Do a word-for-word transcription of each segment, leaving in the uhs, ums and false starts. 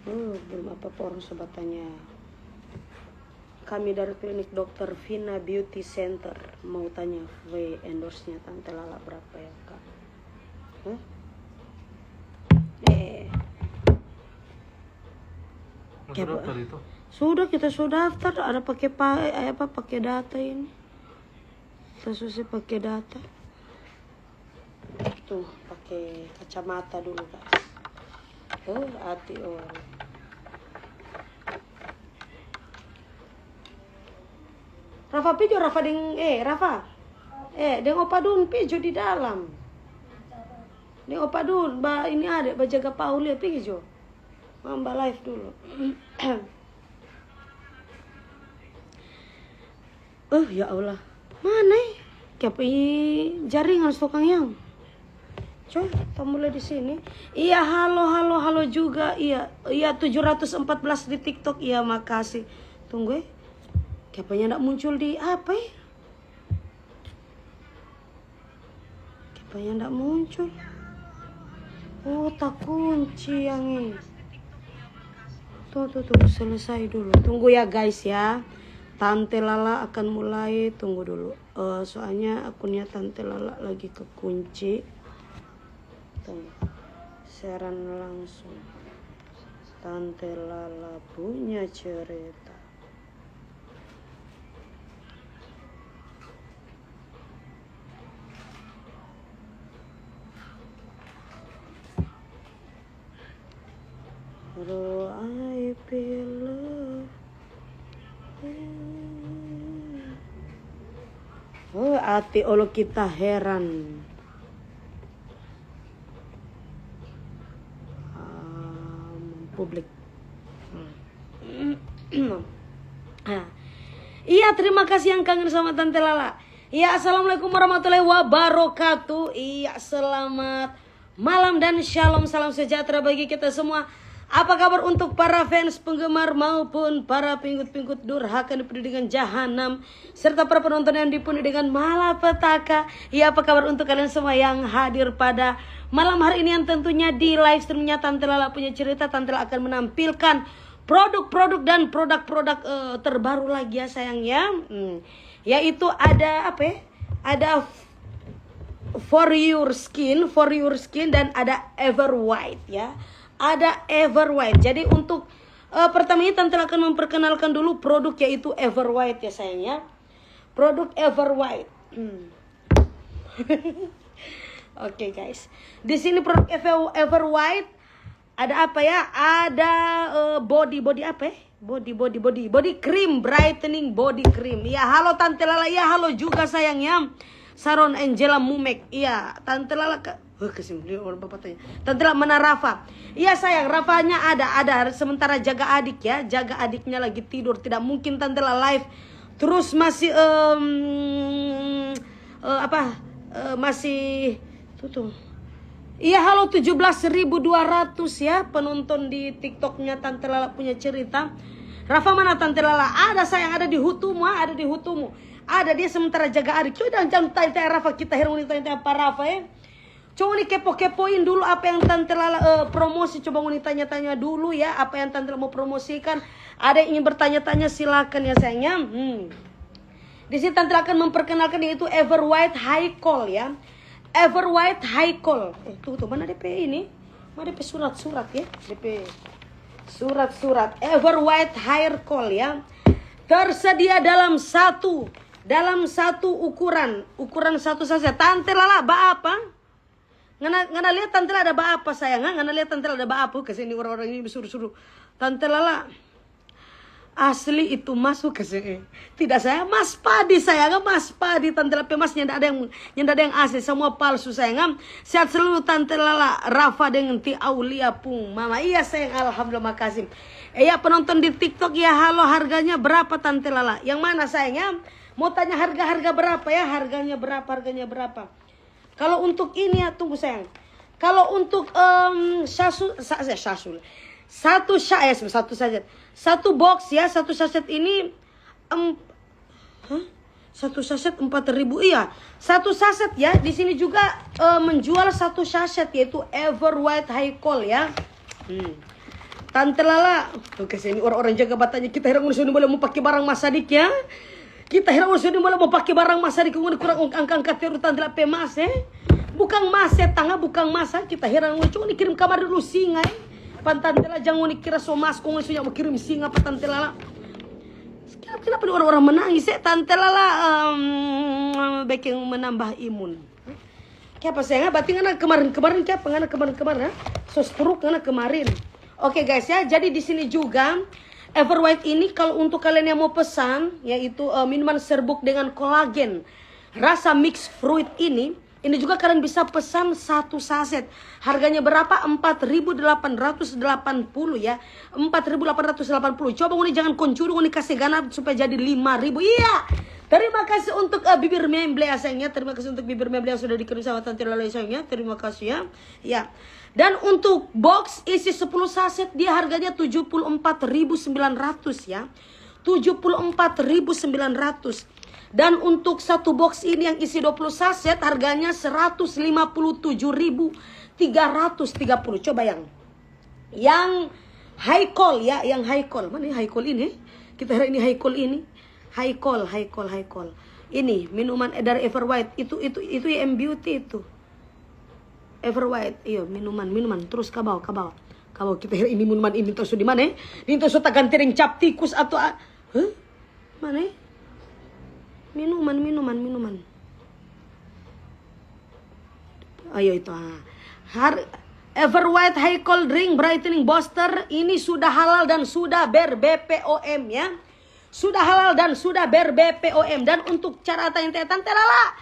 Oh, belum apa-apa orang so batanya. Kami dari klinik dokter Vina Beauty Center. Mau tanya fee endorse-nya Tante Lala berapa ya, Kak? Hah? Eh. Mau Kayak daftar apa? Itu? Sudah, kita sudah daftar. Ada pakai pa-, eh, apa, pakai data ini. Kita susah pakai data. Tuh, pakai kacamata dulu, guys. Oh, hati orang. Rafa pi jo, Rafa deng, eh, Rafa. Eh, deng Opa Dun pi jo di dalam. Deng Opa Dun, ba ini ade, ba jaga Paul ya, pi jo. Mama ba live dulu. Oh, ya Allah. Mana, eh? Kiapa i jaringan stokang yang? Coba, tambule di sini. Iya, halo, halo, halo juga. Iya, iya, tujuh ratus empat belas di TikTok. Iya, makasih. Tunggu, eh. Kiapa nyanda muncul di apa, eh? Kiapa nyanda muncul? Oh, takunci yang ini. Tuh, tuh, tuh, selesai dulu. Tunggu ya, guys, ya. Tante Lala akan mulai. Tunggu dulu. Eh, soalnya akunnya Tante Lala lagi kekunci. Tunggu. Siaran langsung. Tante Lala punya cerita. Ro ai pele. Oh, ati olo kita heran. Um, publik. Hmm. Ah. Iya, terima kasih yang kangen sama Tante Lala. Iya, assalamualaikum warahmatullahi wabarakatuh. Iya, selamat malam dan shalom, salam sejahtera bagi kita semua. Apa kabar untuk para fans, penggemar, maupun para pengikut-pengikut durhaka yang dipenuhi dengan jahanam, serta para penonton yang dipenuhi dengan malapetaka? Iya, apa kabar untuk kalian semua yang hadir pada malam hari ini, yang tentunya di live streamnya Tante Lala punya cerita, Tante Lala akan menampilkan produk-produk dan produk-produk, eh, terbaru lagi ya, sayang, ya. Hmm. Yaitu ada apa ya? Ada f-, For Your Skin, For Your Skin, dan ada Ever White, ya. Ada Ever White. Jadi untuk, eh, pertamanya Tante akan memperkenalkan dulu produk, yaitu Ever White, ya, sayang, ya. Produk Ever White. Hmm. Oke, guys. Di sini produk Ever, Ever White ada apa ya? Ada, eh, body, body apa ya? Body, body, body, body cream, brightening body cream. Ya, halo Tante Lala. Ya, halo juga, sayang, ya. Saron Angela Mumek. Iya, Tante Lala ke, huh, kesimpulan orang bapak tanya. Tante Lala, mana Rafa? Iya, sayang, Rafanya ada, ada. Sementara jaga adik, ya. Jaga adiknya lagi tidur. Tidak mungkin Tante Lala live. Terus masih, em, eh, apa? Eh, masih, tuh, tuh. Iya, halo, tujuh belas ribu dua ratus ya penonton di TikToknya Tante Lala punya cerita. Rafa mana, Tante Lala? Ada, sayang, ada di hutumu, ah, ada di hutumu. Ada dia sementara jaga adik. Coba jangan, jangan tanya-tanya Rafa, kita heran ngoni tanya-tanya pa Rafa, eh. Coba ngoni kepo-kepoin dulu apa yang Tante Lala, eh, promosi. Coba ngoni tanya-tanya dulu ya, apa yang Tante Lala mau promosikan. Ada yang ingin bertanya-tanya, silakan ya, sayang, ya. Hmm. Di sini Tante akan memperkenalkan, yaitu Ever White High Call, ya. Ever White High Call. Eh, tuh, tuh, mana D P ini? Mana D P surat-surat, ya? D P surat-surat. Ever White Hair Call, ya. Tersedia dalam satu, dalam satu ukuran, ukuran satu saja. Tante Lala, ba apa? Ngana, ngana lia Tante Lala ada ba apa, sayang, ha? Ngana lia Tante Lala ada ba apa? Kase ini orang-orang ini suru-suru. Tante Lala, asli itu mas, kase, eh. Tidak, sayang, mas padi, sayang, mas padi. Tante Lala pe mas nyanda ada yang, nyanda ada yang asli, semua palsu, sayang, ha? Sehat selalu Tante Lala, Rafa deng Ti Aulia pung mama. Iya, sayang, alhamdulillah, makasih. Eh, ya, penonton di TikTok, ya, halo, harganya berapa, Tante Lala? Yang mana, sayang, ya? Mau tanya harga-harga berapa, ya? Harganya berapa, harganya berapa? Kalau untuk ini ya, tunggu, sayang. Kalau untuk, em, sasu-, sa-, sa-, sasul. Satu sa-, eh, satu saset. Satu box ya, satu saset ini, em, hah? Satu saset empat ribu, iya. Satu saset ya, di sini juga, eh, menjual satu saset, yaitu Ever White High Call ya. Hmm. Tante Lala, oke, sini orang-orang jaga batanya, kita heran ngoni so boleh mo pake barang mas sadiki, ya? Kita heran ngoni so boleh mo pake barang mas sadiki, ngoni kurang angka-angka terus Tante Lala pe mas, eh? Bukang mas, setanga bukang mas, eh? Kita heran ngoni, coba ni kirim kamar dulu singa, eh? Pan Tante Lala, jang ngoni kira so mas, kong ngoni so mo kirim singa pa Tante Lala. Kenapa, kenapa ni orang-orang menangis, eh? Tante Lala, em, bikin menambah imun. Kiapa sayang, ah? Berarti ngana kemarin-kemarin kiapa ngana kemarin-kemarin, ah? So stroke ngana kemarin. Oke guys ya, jadi di sini juga Everwhite ini kalau untuk kalian yang mau pesan, yaitu eh, minuman serbuk dengan kolagen rasa mix fruit ini, ini juga kalian bisa pesan satu saset. Harganya berapa? Empat ribu delapan ratus delapan puluh ya. Empat ribu delapan ratus delapan puluh. Coba ngoni jangan koncuru, ngoni kasih ganap supaya jadi lima ribu. Iya. Terima kasih untuk eh, bibir memble ya sayang ya. Terima kasih untuk bibir memble yang sudah dikirim sama Tante Lala ya sayang ya. Terima kasih ya. Ya. Dan untuk box isi sepuluh saset dia harganya tujuh puluh empat ribu sembilan ratus ya. Tujuh puluh empat ribu sembilan ratus. Dan untuk satu box ini yang isi dua puluh saset harganya seratus lima puluh tujuh ribu tiga ratus tiga puluh. Coba yang yang High Call ya, yang High Call. Mana ya High Call ini? Kita hari ini High Call ini. High Call, High Call, High Call. Ini minuman eh, dari Everwhite. Itu itu itu M Beauty itu. Everwhite, iyo minuman, minuman. Terus kabau, kabau. Kabau kita hari ini minuman ini tau so di mana, eh? Ini tau so taganti deng cap tikus atau a- Huh? Mana, eh? Minuman, minuman, minuman. Ayo itu ah. Har Everwhite High Call Drink Brightening Booster ini sudah halal dan sudah ber-B P O M ya. Sudah halal dan sudah ber-B P O M. Dan untuk cara tanya-tanya Tante Lala,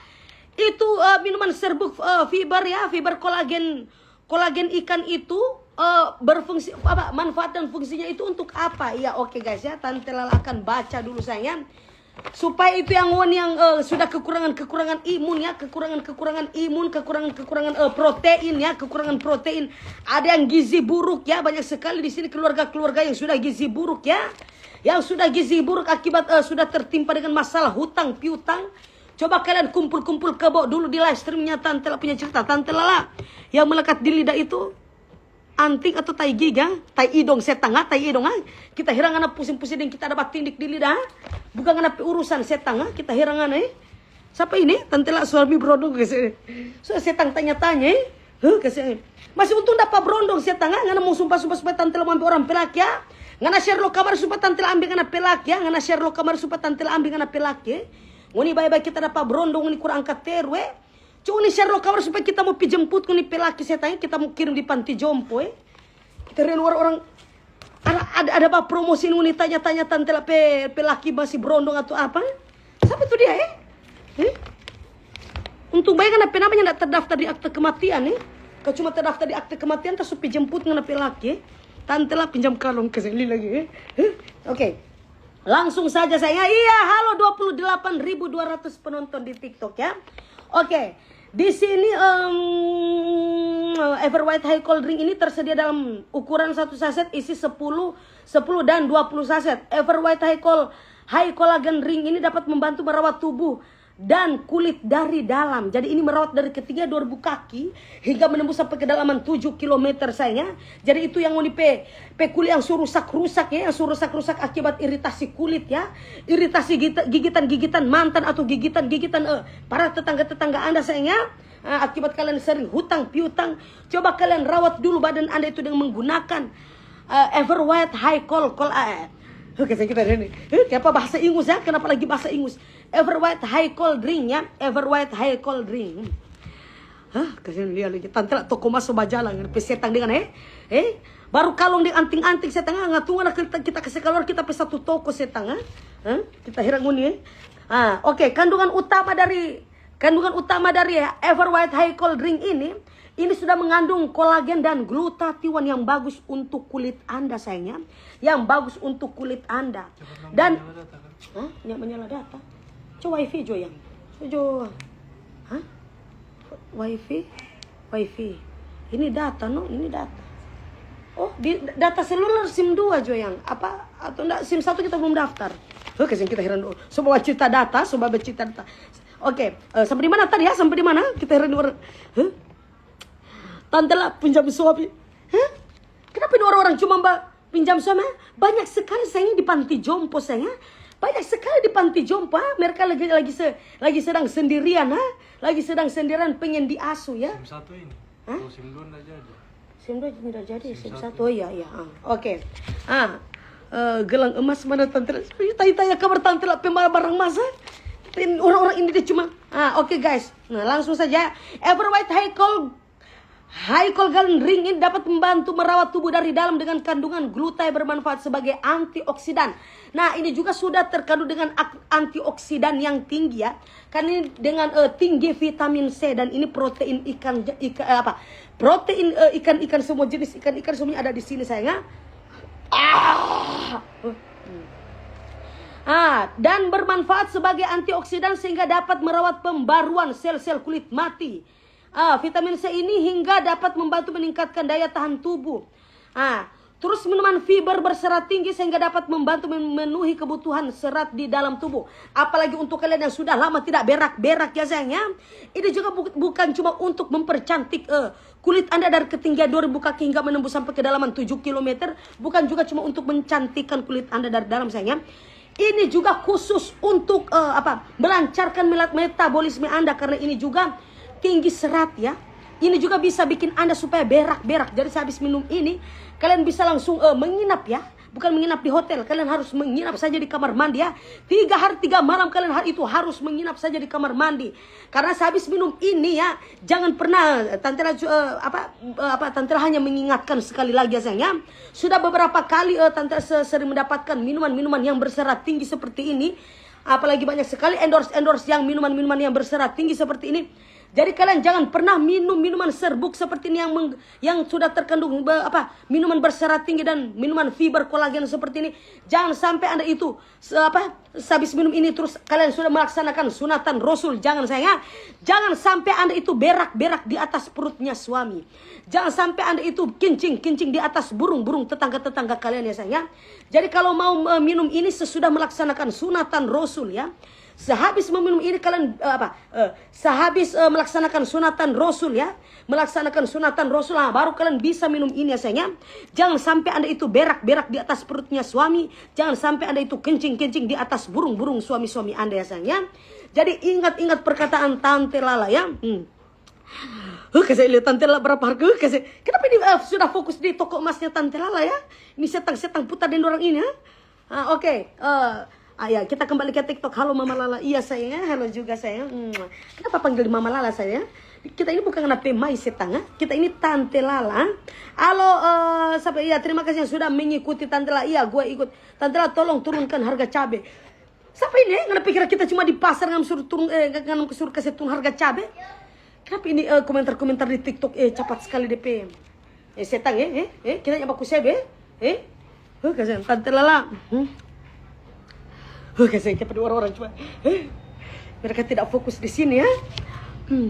itu eh, minuman serbuk eh, fiber ya, fiber kolagen, kolagen ikan itu eh, berfungsi apa, manfaat dan fungsinya itu untuk apa? Iya, oke guys ya, Tante Lala akan baca dulu sayang ya. Supaya itu yang ngoni yang eh, sudah kekurangan-kekurangan imun ya, kekurangan-kekurangan imun, kekurangan-kekurangan eh, protein ya, kekurangan protein. Ada yang gizi buruk ya, banyak sekali di sini keluarga-keluarga yang sudah gizi buruk ya. Yang sudah gizi buruk akibat eh, sudah tertimpa dengan masalah hutang piutang. Coba kalian kumpul-kumpul kebo dulu di live streamnya Tante Lala punya cerita. Tante Lala yang melekat di lidah itu anting atau tai giga, tai idong setanga, tai idong ah. Kita heran ngana pusing-pusing deng kita ada batindik di lidah. Bukan ngana pe urusan setanga, kita heran ngana eh. Sapa ini? Tante Lala suami brondong kase. So setang tanya-tanya eh. Huh, kase. Masih untung dapa brondong setanga, ngana mo sumpa-sumpa supaya Tante Lala mo ambe orang pe laki ya. Ngana share lo kamar supaya Tante Lala ambe ngana pe laki ya. Ngana share lo kamar supaya Tante Lala ambe ngana pe laki eh. Ngoni bae-bae kita dapa brondong, ngoni kurang angka teru eh. Cuma ni share lo kamar supaya kita mo pi jemput ngoni pe laki setang, kita mo kirim di panti jompo eh. Kita ren orang-orang ada ada ada ba promosi ngoni tanya-tanya Tante Lala pe pe laki masih brondong atau apa? Sapa tu dia eh? Eh? Untung bae ngana pe nama nyanda terdaftar di akte kematian eh. Kalo cuma terdaftar di akte kematian ta so pi jemput ngana pe laki eh. Tante Lala pinjam kalong ke sini lagi eh. Eh? Oke. Langsung saja saya. Iya, halo dua puluh delapan ribu dua ratus penonton di TikTok ya. Oke. Di sini em, Everwhite High Call Drink ini tersedia dalam ukuran satu saset isi sepuluh, sepuluh dan dua puluh saset. Everwhite High Call High Collagen Drink ini dapat membantu merawat tubuh dan kulit dari dalam. Jadi ini merawat dari ketinggian dua ribu kaki hingga menembus sampai kedalaman tujuh kilometer sayang ya. Jadi itu yang ngoni pe pe kulit yang so rusak-rusak ya, yang so rusak-rusak akibat iritasi kulit ya. Iritasi gigitan-gigitan mantan atau gigitan-gigitan eh, para tetangga-tetangga Anda sayang ya. Eh, akibat kalian sering hutang piutang, coba kalian rawat dulu badan Anda itu dengan menggunakan eh, Everwhite High Call Call eh. Oke, saya kita ini. Eh, kayak apa bahasa Inggris ya? Kenapa lagi bahasa Inggris? Everwhite High Call Drink ya. Everwhite High Call Drink. Hah, kasihan lia lagi. Tante Lala toko maso bajalang, pe setang dengan eh. Eh, baru kalong deng anting-anting setang, ah, ngatunga kita, kita kase kaluar kita pe satu toko setang, ah. Hah? Kita heran ngoni eh. Ah, oke, kandungan utama dari kandungan utama dari Everwhite High Call Drink ini, ini sudah mengandung kolagen dan glutathione yang bagus untuk kulit Anda sayang ya. Yang bagus untuk kulit Anda. Dan Hah? Nyak menyala data. Coba wifi jo yang. Coba jo. Hah? Wifi. Wifi. Ini data no, ini data. Oh, di data seluler SIM dua jo yang apa atau enggak SIM satu kita belum daftar. Oke, sing kita heran dulu. Coba cerita data, coba cerita data. Oke, eh, sampai di mana tadi ya? Sampai di mana? Kita heran dulu. Hah? Tante Lala pinjam suami. Hah? Kenapa ini orang-orang cuma mbak Pinjam suami, ha? Banyak sekali sayangnya di panti jompo sayangnya. Banyak sekali di panti jompo, ha? Mereka lagi lagi se, lagi sedang sendirian, ha? Lagi sedang sendirian, pengen diasuh ya. Sim satu ini. Hah? Oh, sim dua ndak jadi. Sim dua tidak jadi, sim satu. Oh iya, iya. Ah, oke. Ah, eh, gelang emas mana tante? Tanya-tanya kabar tante lah, pembawa barang masa. Orang-orang ini dia cuma. Ah, oke guys. Nah, langsung saja. Ever White High Call High Call Garden Drink ini dapat membantu merawat tubuh dari dalam dengan kandungan gluta yang bermanfaat sebagai antioksidan. Nah, ini juga sudah terkandung dengan antioksidan yang tinggi ya. Kan ini dengan uh, tinggi vitamin C dan ini protein ikan ikan eh, apa? Protein uh, ikan-ikan semua jenis ikan-ikan semuanya ada di sini sayang. Ah. Ah, dan bermanfaat sebagai antioksidan sehingga dapat merawat pembaruan sel-sel kulit mati. Ah, vitamin C ini hingga dapat membantu meningkatkan daya tahan tubuh. Ah, terus minuman fiber berserat tinggi sehingga dapat membantu memenuhi kebutuhan serat di dalam tubuh. Apalagi untuk kalian yang sudah lama tidak berak-berak ya sayang ya. Ini juga bu bukan cuma untuk mempercantik uh, kulit Anda dari ketinggian dua ribu kaki hingga menembus sampai kedalaman tujuh kilometer. Bukan juga cuma untuk mencantikkan kulit Anda dari dalam sayang ya. Ini juga khusus untuk uh, apa? Melancarkan metabolisme Anda karena ini juga tinggi serat ya. Ini juga bisa bikin Anda supaya berak-berak. Jadi sehabis minum ini, kalian bisa langsung uh, menginap ya. Bukan menginap di hotel, kalian harus menginap saja di kamar mandi ya. Tiga hari tiga malam kalian hari itu harus menginap saja di kamar mandi. Karena sehabis minum ini ya, jangan pernah tante uh, apa uh, apa tante hanya mengingatkan sekali lagi ya sayang ya. Sudah beberapa kali uh, tante sering mendapatkan minuman-minuman yang berserat tinggi seperti ini. Apalagi banyak sekali endorse-endorse yang minuman-minuman yang berserat tinggi seperti ini. Jadi kalian jangan pernah minum minuman serbuk seperti ini yang meng, yang sudah terkandung be, apa minuman berserat tinggi dan minuman fiber kolagen seperti ini. Jangan sampai anda itu se, apa habis minum ini terus kalian sudah melaksanakan sunatan Rasul. Jangan sayang ya. Jangan sampai anda itu berak-berak di atas perutnya suami. Jangan sampai anda itu kencing-kencing di atas burung-burung tetangga-tetangga kalian ya sayang ya. Jadi kalau mau uh, minum ini sesudah melaksanakan sunatan Rasul ya. Sehabis meminum ini kalian uh, apa? Uh, sehabis uh, melaksanakan sunatan Rasul ya, melaksanakan sunatan Rasul, ah, baru kalian bisa minum ini ya sayang ya. Jangan sampai anda itu berak-berak di atas perutnya suami, jangan sampai anda itu kencing-kencing di atas burung-burung suami-suami anda ya sayang ya. Jadi ingat-ingat perkataan Tante Lala ya. Hmm. Huh, kasih lihat Tante Lala berapa harga. Huh, kasih. Kenapa ini uh, sudah fokus di toko emasnya Tante Lala ya? Ini setang-setang putar deng orang ini, ha? Ah, oke. Okay. Uh, ah, ya, kita kembali ke TikTok. Halo Mama Lala. Iya sayang, halo juga sayang. Hmm. Kenapa panggil Mama Lala sayang? Kita ini bukan anak pemai setang, ha? Kita ini Tante Lala. Halo, uh, sampai ya terima kasih yang sudah mengikuti Tante Lala. Iya, gua ikut. Tante Lala tolong turunkan harga cabe. Sapa ini? Ngana pikir kita cuma di pasar ngana suruh turun, eh, ngana suruh kasih turun harga cabe? Kenapa ini eh, komentar-komentar di TikTok eh capat sekali depe? Eh setang eh, eh, eh kita nyapa kusebe eh? Eh, huh, kasihan Tante Lala. Hmm. Huh, kasihan cepat orang-orang cuma. Eh, mereka tidak fokus di sini ya. Hmm.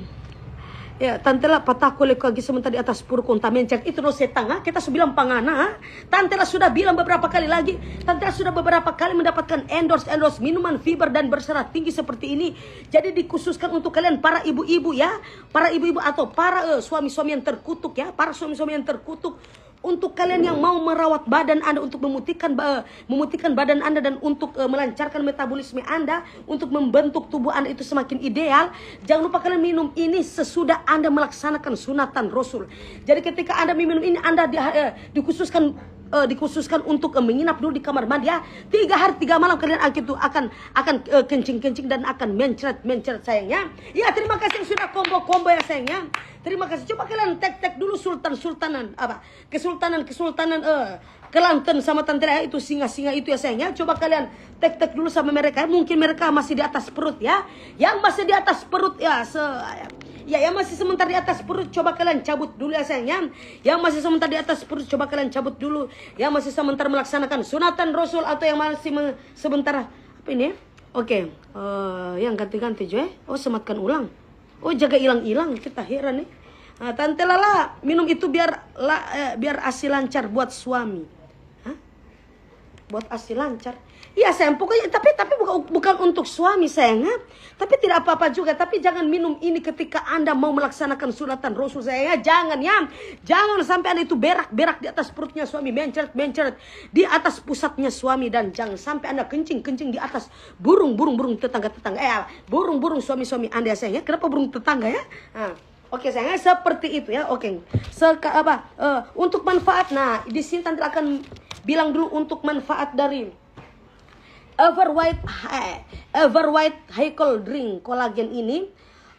Ya, Tante Lala patako leko agi sementara di atas puru kong tamencak itu no setang ha. Kita su bilang pa ngana ha. Tante Lala sudah bilang beberapa kali lagi. Tante Lala sudah beberapa kali mendapatkan endorse endorse minuman fiber dan berserat tinggi seperti ini. Jadi dikhususkan untuk kalian para ibu-ibu ya, para ibu-ibu atau para eh, suami-suami yang terkutuk ya, para suami-suami yang terkutuk. Untuk kalian yang mau merawat badan Anda untuk memutihkan memutihkan badan Anda dan untuk uh, melancarkan metabolisme Anda, untuk membentuk tubuh Anda itu semakin ideal, jangan lupa kalian minum ini sesudah Anda melaksanakan sunatan Rasul. Jadi ketika Anda minum ini Anda di, uh, dikhususkan uh, dikhususkan untuk uh, menginap dulu di kamar mandi ya. Tiga hari tiga malam kalian akan itu akan akan uh, kencing-kencing dan akan mencret-mencret sayangnya. Ya terima kasih yang sudah combo-combo ya sayangnya. Terima kasih. Coba kalian tek-tek dulu sultan-sultanan apa kesultanan-kesultanan eh, Kelantan sama Tante Lala itu singa-singa itu ya sayang ya. Coba kalian tek-tek dulu sama mereka ya. Mungkin mereka masih di atas perut ya. Yang masih di atas perut ya se ya yang masih sementara di atas perut coba kalian cabut dulu ya sayang ya. Yang masih sementara di atas perut coba kalian cabut dulu. Yang masih sementara melaksanakan sunatan Rasul atau yang masih sementara apa ini ya? Oke, uh, yang ganti-ganti jo eh. Oh sematkan ulang. Oh jaga ilang-ilang kita heran nih. Nah, Tante Lala minum itu biar la, eh, biar asi lancar buat suami. Hah? Buat A C lancar. Iya, sayang, pokoknya, tapi, tapi bukan, bukan untuk suami, sayang, ya. Tapi tidak apa-apa juga, tapi jangan minum ini ketika Anda mau melaksanakan sunatan Rasul, sayang, ya. Jangan, ya. Jangan sampai Anda itu berak-berak di atas perutnya suami, mencret-mencret di atas pusatnya suami, dan jangan sampai Anda kencing-kencing di atas burung-burung, burung tetangga-tetangga, eh, burung-burung suami-suami Anda, ya, sayang, ya. Kenapa burung tetangga, ya? Ah, oke, sayang, ya, seperti itu, ya. Oke. Seka-, apa, eh, untuk manfaat, nah, di sini tante akan bilang dulu untuk manfaat dari Ever White, eh, Ever White High Collagen Drink, kolagen ini,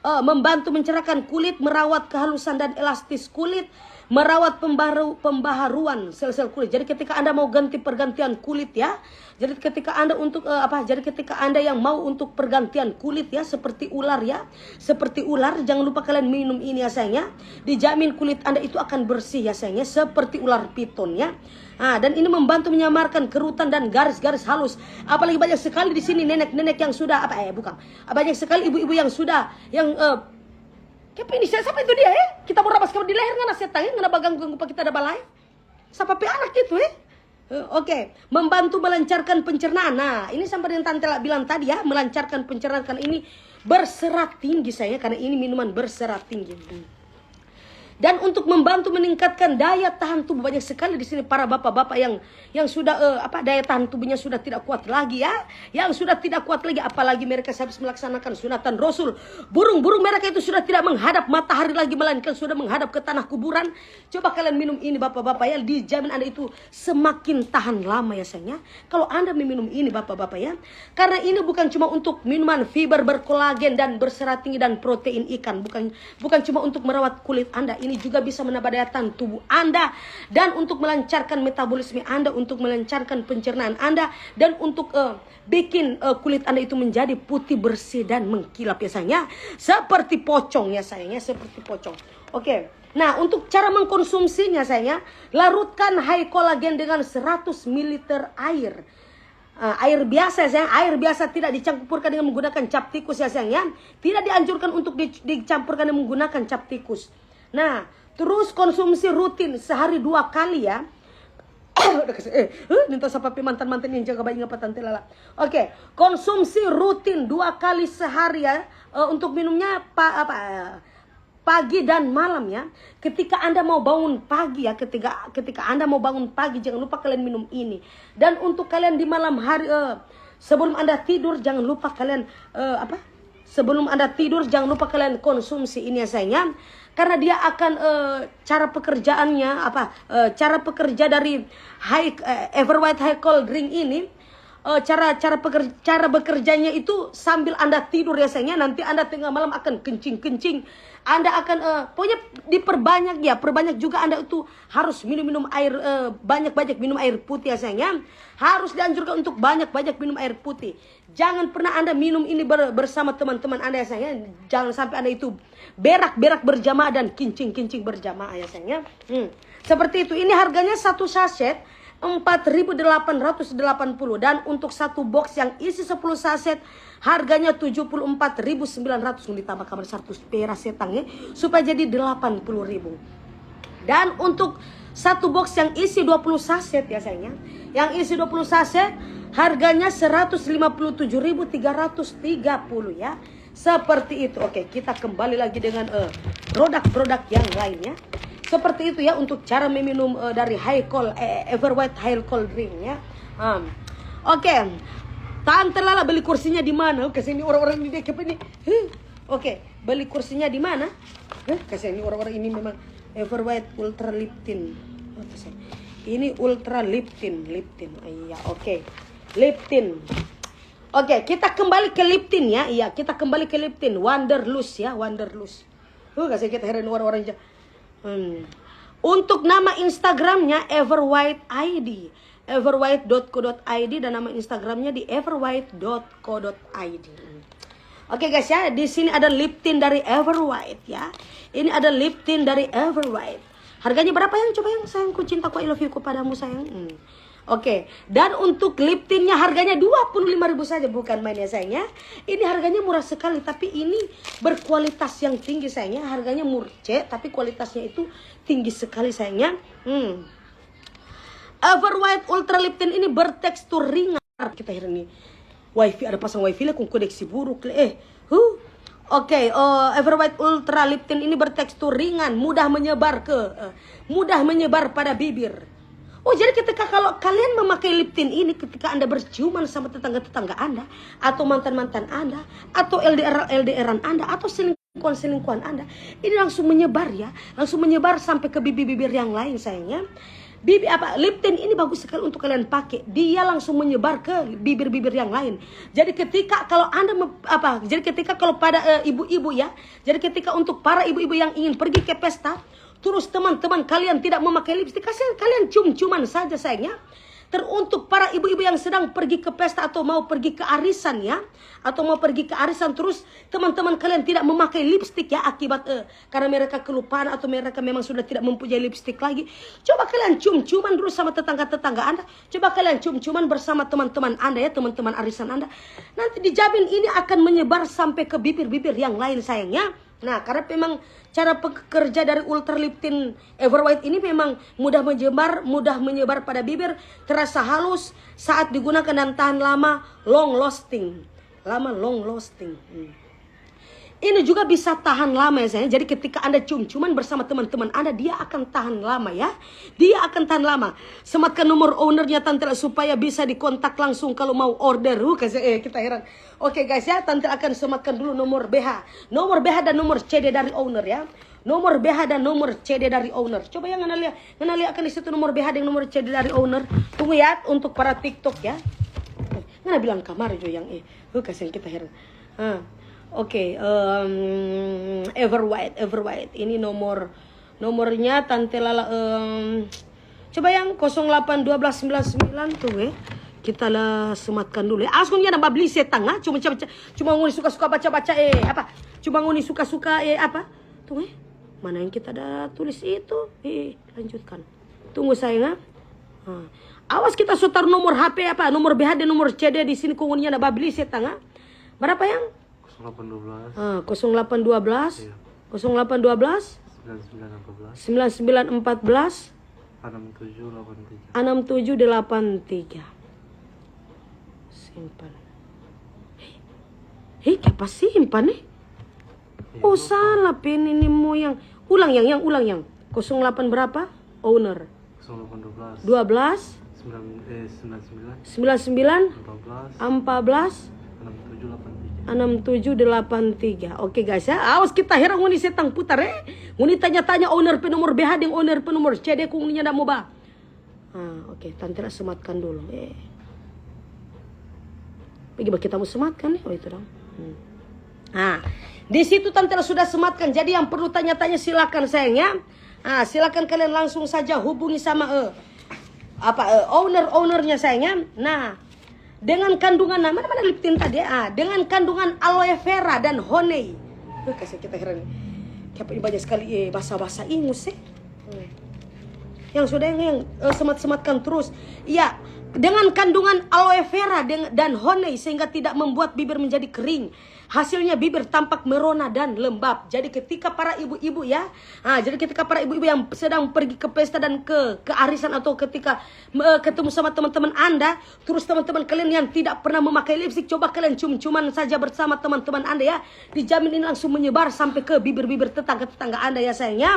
eh, membantu mencerahkan kulit, merawat kehalusan dan elastis kulit, merawat pembaru, pembaharuan sel-sel kulit. Jadi ketika Anda mau ganti pergantian kulit, ya, jadi ketika Anda untuk, eh, apa? Jadi ketika Anda yang mau untuk pergantian kulit, ya, seperti ular, ya, seperti ular, jangan lupa kalian minum ini, ya, sayang, ya. Dijamin kulit Anda itu akan bersih, ya, sayang, ya, seperti ular piton, ya. Ah, dan ini membantu menyamarkan kerutan dan garis-garis halus. Apalagi banyak sekali di sini nenek-nenek yang sudah apa, eh, bukan. Ah, banyak sekali ibu-ibu yang sudah, yang, eh, kayak ini, siapa itu dia, eh? Kita mau rabas di leher ngana setang, eh? Ngana baganggu-ganggu pa kita ada balai. Sapa pe anak itu, eh? Eh, oke, membantu melancarkan pencernaan. Nah, ini sama dengan tante la bilang tadi, ya, melancarkan pencernaan, karena ini berserat tinggi, sayang, karena ini minuman berserat tinggi. Hmm. Dan untuk membantu meningkatkan daya tahan tubuh, banyak sekali di sini para bapak-bapak yang, yang sudah, eh, apa, daya tahan tubuhnya sudah tidak kuat lagi, ya, yang sudah tidak kuat lagi, apalagi mereka habis melaksanakan sunatan Rasul. Burung-burung mereka itu sudah tidak menghadap matahari lagi, melainkan sudah menghadap ke tanah kuburan. Coba kalian minum ini, bapak-bapak, ya, dijamin Anda itu semakin tahan lama, ya, sayang, ya. Kalau Anda meminum ini, bapak-bapak, ya, karena ini bukan cuma untuk minuman fiber berkolagen dan berserat tinggi dan protein ikan, bukan, bukan cuma untuk merawat kulit Anda, ini juga bisa menambah daya tahan tubuh Anda dan untuk melancarkan metabolisme Anda, untuk melancarkan pencernaan Anda, dan untuk, eh, bikin, eh, kulit Anda itu menjadi putih bersih dan mengkilap, ya, sayang, ya. Seperti pocong, ya, sayang, ya, seperti pocong. Oke. Nah, untuk cara mengkonsumsinya, sayang, ya, larutkan high collagen dengan seratus mililiter air. Ah, air biasa, ya, sayang, air biasa, tidak dicampurkan dengan menggunakan cap tikus, ya, sayang, ya. Tidak dianjurkan untuk di-, dicampurkan dengan menggunakan cap tikus. Nah, terus konsumsi rutin sehari dua kali, ya. Udah kasih, eh, eh, minta sapa pe mantan-mantan yang jaga bayi ngapa tante lala. Oke, konsumsi rutin dua kali sehari, ya. Eh, untuk minumnya pa-, apa, eh, pagi dan malam, ya. Ketika Anda mau bangun pagi, ya, ketika, ketika Anda mau bangun pagi, jangan lupa kalian minum ini. Dan untuk kalian di malam hari, eh, sebelum Anda tidur, jangan lupa kalian, eh, apa? Sebelum Anda tidur, jangan lupa kalian konsumsi ini, ya, sayang, ya. Karena dia akan, eh, cara pekerjaannya apa? Eh, cara pekerja dari high, eh, Ever White High Collagen Drink ini, eh, cara, cara peker-, cara bekerjanya itu sambil Anda tidur, ya, sayang, ya. Nanti Anda tengah malam akan kencing-kencing. Anda akan, eh, pokoknya diperbanyak, ya, perbanyak juga Anda itu harus minum-minum air, eh, banyak-banyak minum air putih, ya, sayang, ya. Harus dianjurkan untuk banyak-banyak minum air putih. Jangan pernah Anda minum ini ber-, bersama teman-teman Anda, ya, sayang, ya. Jangan sampai Anda itu berak-berak berjamaah dan kincing-kincing berjamaah, ya, sayang, ya. Hmm. Seperti itu. Ini harganya satu saset empat ribu delapan ratus delapan puluh, dan untuk satu box yang isi sepuluh saset harganya tujuh puluh empat ribu sembilan ratus, ditambah kamar seratus pera setang, ya, supaya jadi delapan puluh ribu. Dan untuk satu box yang isi dua puluh saset, ya, sayang, ya. Yang isi dua puluh saset harganya seratus lima puluh tujuh ribu tiga ratus tiga puluh, ya. Seperti itu. Oke, kita kembali lagi dengan, eh, produk-produk yang lainnya. Seperti itu, ya, untuk cara meminum, eh, dari High Col-, eh, Ever White High Collagen Drink, ya. Am. Oke. Tante Lala beli kursinya di mana? Oke, sini orang-orang ini dia apa ini? Huh. Oke, beli kursinya di mana? Huh, kasihan ini orang-orang ini memang Ever White Ultra Liptin. Oh, kasihan. Ini Ultra Liptin, Liptin. Iya, oke. Liptin. Oke, kita kembali ke Liptin, ya. Iya, kita kembali ke Liptin. Wanderlust, ya, Wanderlust. Huh, kasih kita heran orang-orang ja-, hmm. Untuk nama Instagramnya Ever White I D. Ever White dot co dot I D dan nama Instagramnya di Ever White dot co dot I D. Oke, guys, ya, di sini ada Liptin dari Ever White, ya. Ini ada Liptin dari Ever White. Harganya berapa, yang? Coba, yang, sayangku, cintaku, I love you-ku padamu, sayang. Hmm. Oke, dan untuk Liptinnya harganya dua puluh lima ribu saja, bukan main, ya, sayang, ya. Ini harganya murah sekali, tapi ini berkualitas yang tinggi, sayang, ya. Harganya murce, tapi kualitasnya itu tinggi sekali, sayang, ya. Hmm. Ever White Ultra Lip Tint ini bertekstur ringan. Kita heran nih. Wifi, ada pasang wifi le, kong koneksi buruk le. Eh, huh? Oke, eh, Ever White Ultra Lip Tint ini bertekstur ringan, mudah menyebar ke, eh, mudah menyebar pada bibir. Oh, jadi ketika kalau kalian memakai lip tint ini, ketika Anda berciuman sama tetangga-tetangga Anda, atau mantan-mantan Anda, atau L D R, L D R-an Anda, atau selingkuhan-selingkuhan Anda, ini langsung menyebar ya, langsung menyebar sampai ke bibir-bibir yang lain, sayangnya. Bibi apa, lip tint ini bagus sekali untuk kalian pakai. Dia langsung menyebar ke bibir-bibir yang lain. Jadi ketika kalau Anda me- apa, jadi ketika kalau pada, eh, ibu-ibu ya, jadi ketika untuk para ibu-ibu yang ingin pergi ke pesta, terus teman-teman kalian tidak memakai lipstik, kasih kalian cium-ciuman saja, sayangnya. Teruntuk para ibu-ibu yang sedang pergi ke pesta atau mau pergi ke arisan ya, atau mau pergi ke arisan, terus teman-teman kalian tidak memakai lipstik ya, akibat, eh, karena mereka kelupaan atau mereka memang sudah tidak mempunyai lipstik lagi. Coba kalian cium-ciuman dulu sama tetangga-tetangga Anda. Coba kalian cium-ciuman bersama teman-teman Anda ya, teman-teman arisan Anda. Nanti dijamin ini akan menyebar sampai ke bibir-bibir yang lain, sayangnya. Nah, karena memang cara pekerja dari Ultra Lip Tint Ever White ini memang mudah menyebar, mudah menyebar pada bibir, terasa halus saat digunakan dan tahan lama, long lasting. Lama, long lasting. Hmm. Ini juga bisa tahan lama ya, sayang. Jadi ketika Anda cium-ciuman bersama teman-teman Anda, dia akan tahan lama ya. Dia akan tahan lama. Sematkan nomor ownernya, Tante, supaya bisa dikontak langsung kalau mau order. Uh, kasih, eh, kita heran. Oke, guys ya, Tante akan sematkan dulu nomor B H. Nomor B H dan nomor C D dari owner ya. Nomor B H dan nomor C D dari owner. Coba yang ngana lia, ngana lia kan di situ nomor B H dan nomor C D dari owner. Tunggu ya, untuk para TikTok ya. Ngana bilang kamari jo yang, eh, uh, kasihan kita heran. Ah, oke, em, Ever White, Ever White. Ini nomor, nomornya Tante Lala, em, coba yang kosong delapan dua belas sembilan sembilan tuh, eh. Kita la sematkan dulu ya. Awas ngoni nyanda babli setang, ah. Cuma, cuma, cuma ngoni suka-suka baca-baca, eh, apa? Cuma ngoni suka-suka, eh, apa? Tuh, eh. Mana yang kita ada tulis itu? Eh, lanjutkan. Tunggu, sayang, ah. Ah. Awas kita so taru nomor H P apa, nomor B H dan nomor C D di sini, kong ngoni nyanda babli setang, ah. Berapa yang? Kosong delapan dua belas. Ah, kosong delapan dua belas. Iya. Kosong delapan dua belas. Sembilan sembilan empat belas. Sembilan sembilan empat belas. Enam tujuh delapan tiga. Enam tujuh delapan tiga. Simpan. Hei, hei, kiapa simpan, eh? Iya, oh, lupa. Salah, pin ini mo yang. Ulang yang, yang ulang yang. Kosong delapan berapa? Owner. Kosong delapan dua belas. Dua belas. Sembilan, eh, sembilan sembilan. Sembilan sembilan. Empat belas. Empat belas. Enam tujuh delapan tiga. Enam tujuh delapan tiga. Oke, guys, ya. Awas kita heran ngoni setang putar, eh. Ngoni tanya-tanya owner pe nomor B H deng owner pe nomor C D, kong ngoni nyanda mo ba. Ah, oke, Tante la sematkan dulu. Eh. Bagaimana kita mau sematkan nih? Oh, itu dong. Hmm. Ah, di situ Tante la sudah sematkan. Jadi yang perlu tanya-tanya silakan, sayang, ya. Ah, silakan kalian langsung saja hubungi sama, eh, apa, eh, owner-ownernya, sayang, ya. Nah, dengan kandungan, nah, mana, mana lip tint tadi, ya? Ah, dengan kandungan aloe vera dan honey. Eh, kasih kita heran. Kiapa ini banyak sekali, eh, bahasa-bahasa Inggris, eh. Hmm. Yang sudah yang, yang, eh, semat-sematkan terus. Iya, dengan kandungan aloe vera deng-, dan honey sehingga tidak membuat bibir menjadi kering. Hasilnya bibir tampak merona dan lembab. Jadi ketika para ibu-ibu ya, ah, jadi ketika para ibu-ibu yang sedang pergi ke pesta dan ke, ke arisan atau ketika, eh, ketemu sama teman-teman Anda, terus teman-teman kalian yang tidak pernah memakai lipstik, coba kalian cium-ciuman saja bersama teman-teman Anda ya. Dijamin ini langsung menyebar sampai ke bibir-bibir tetangga-tetangga Anda ya, sayang, ya.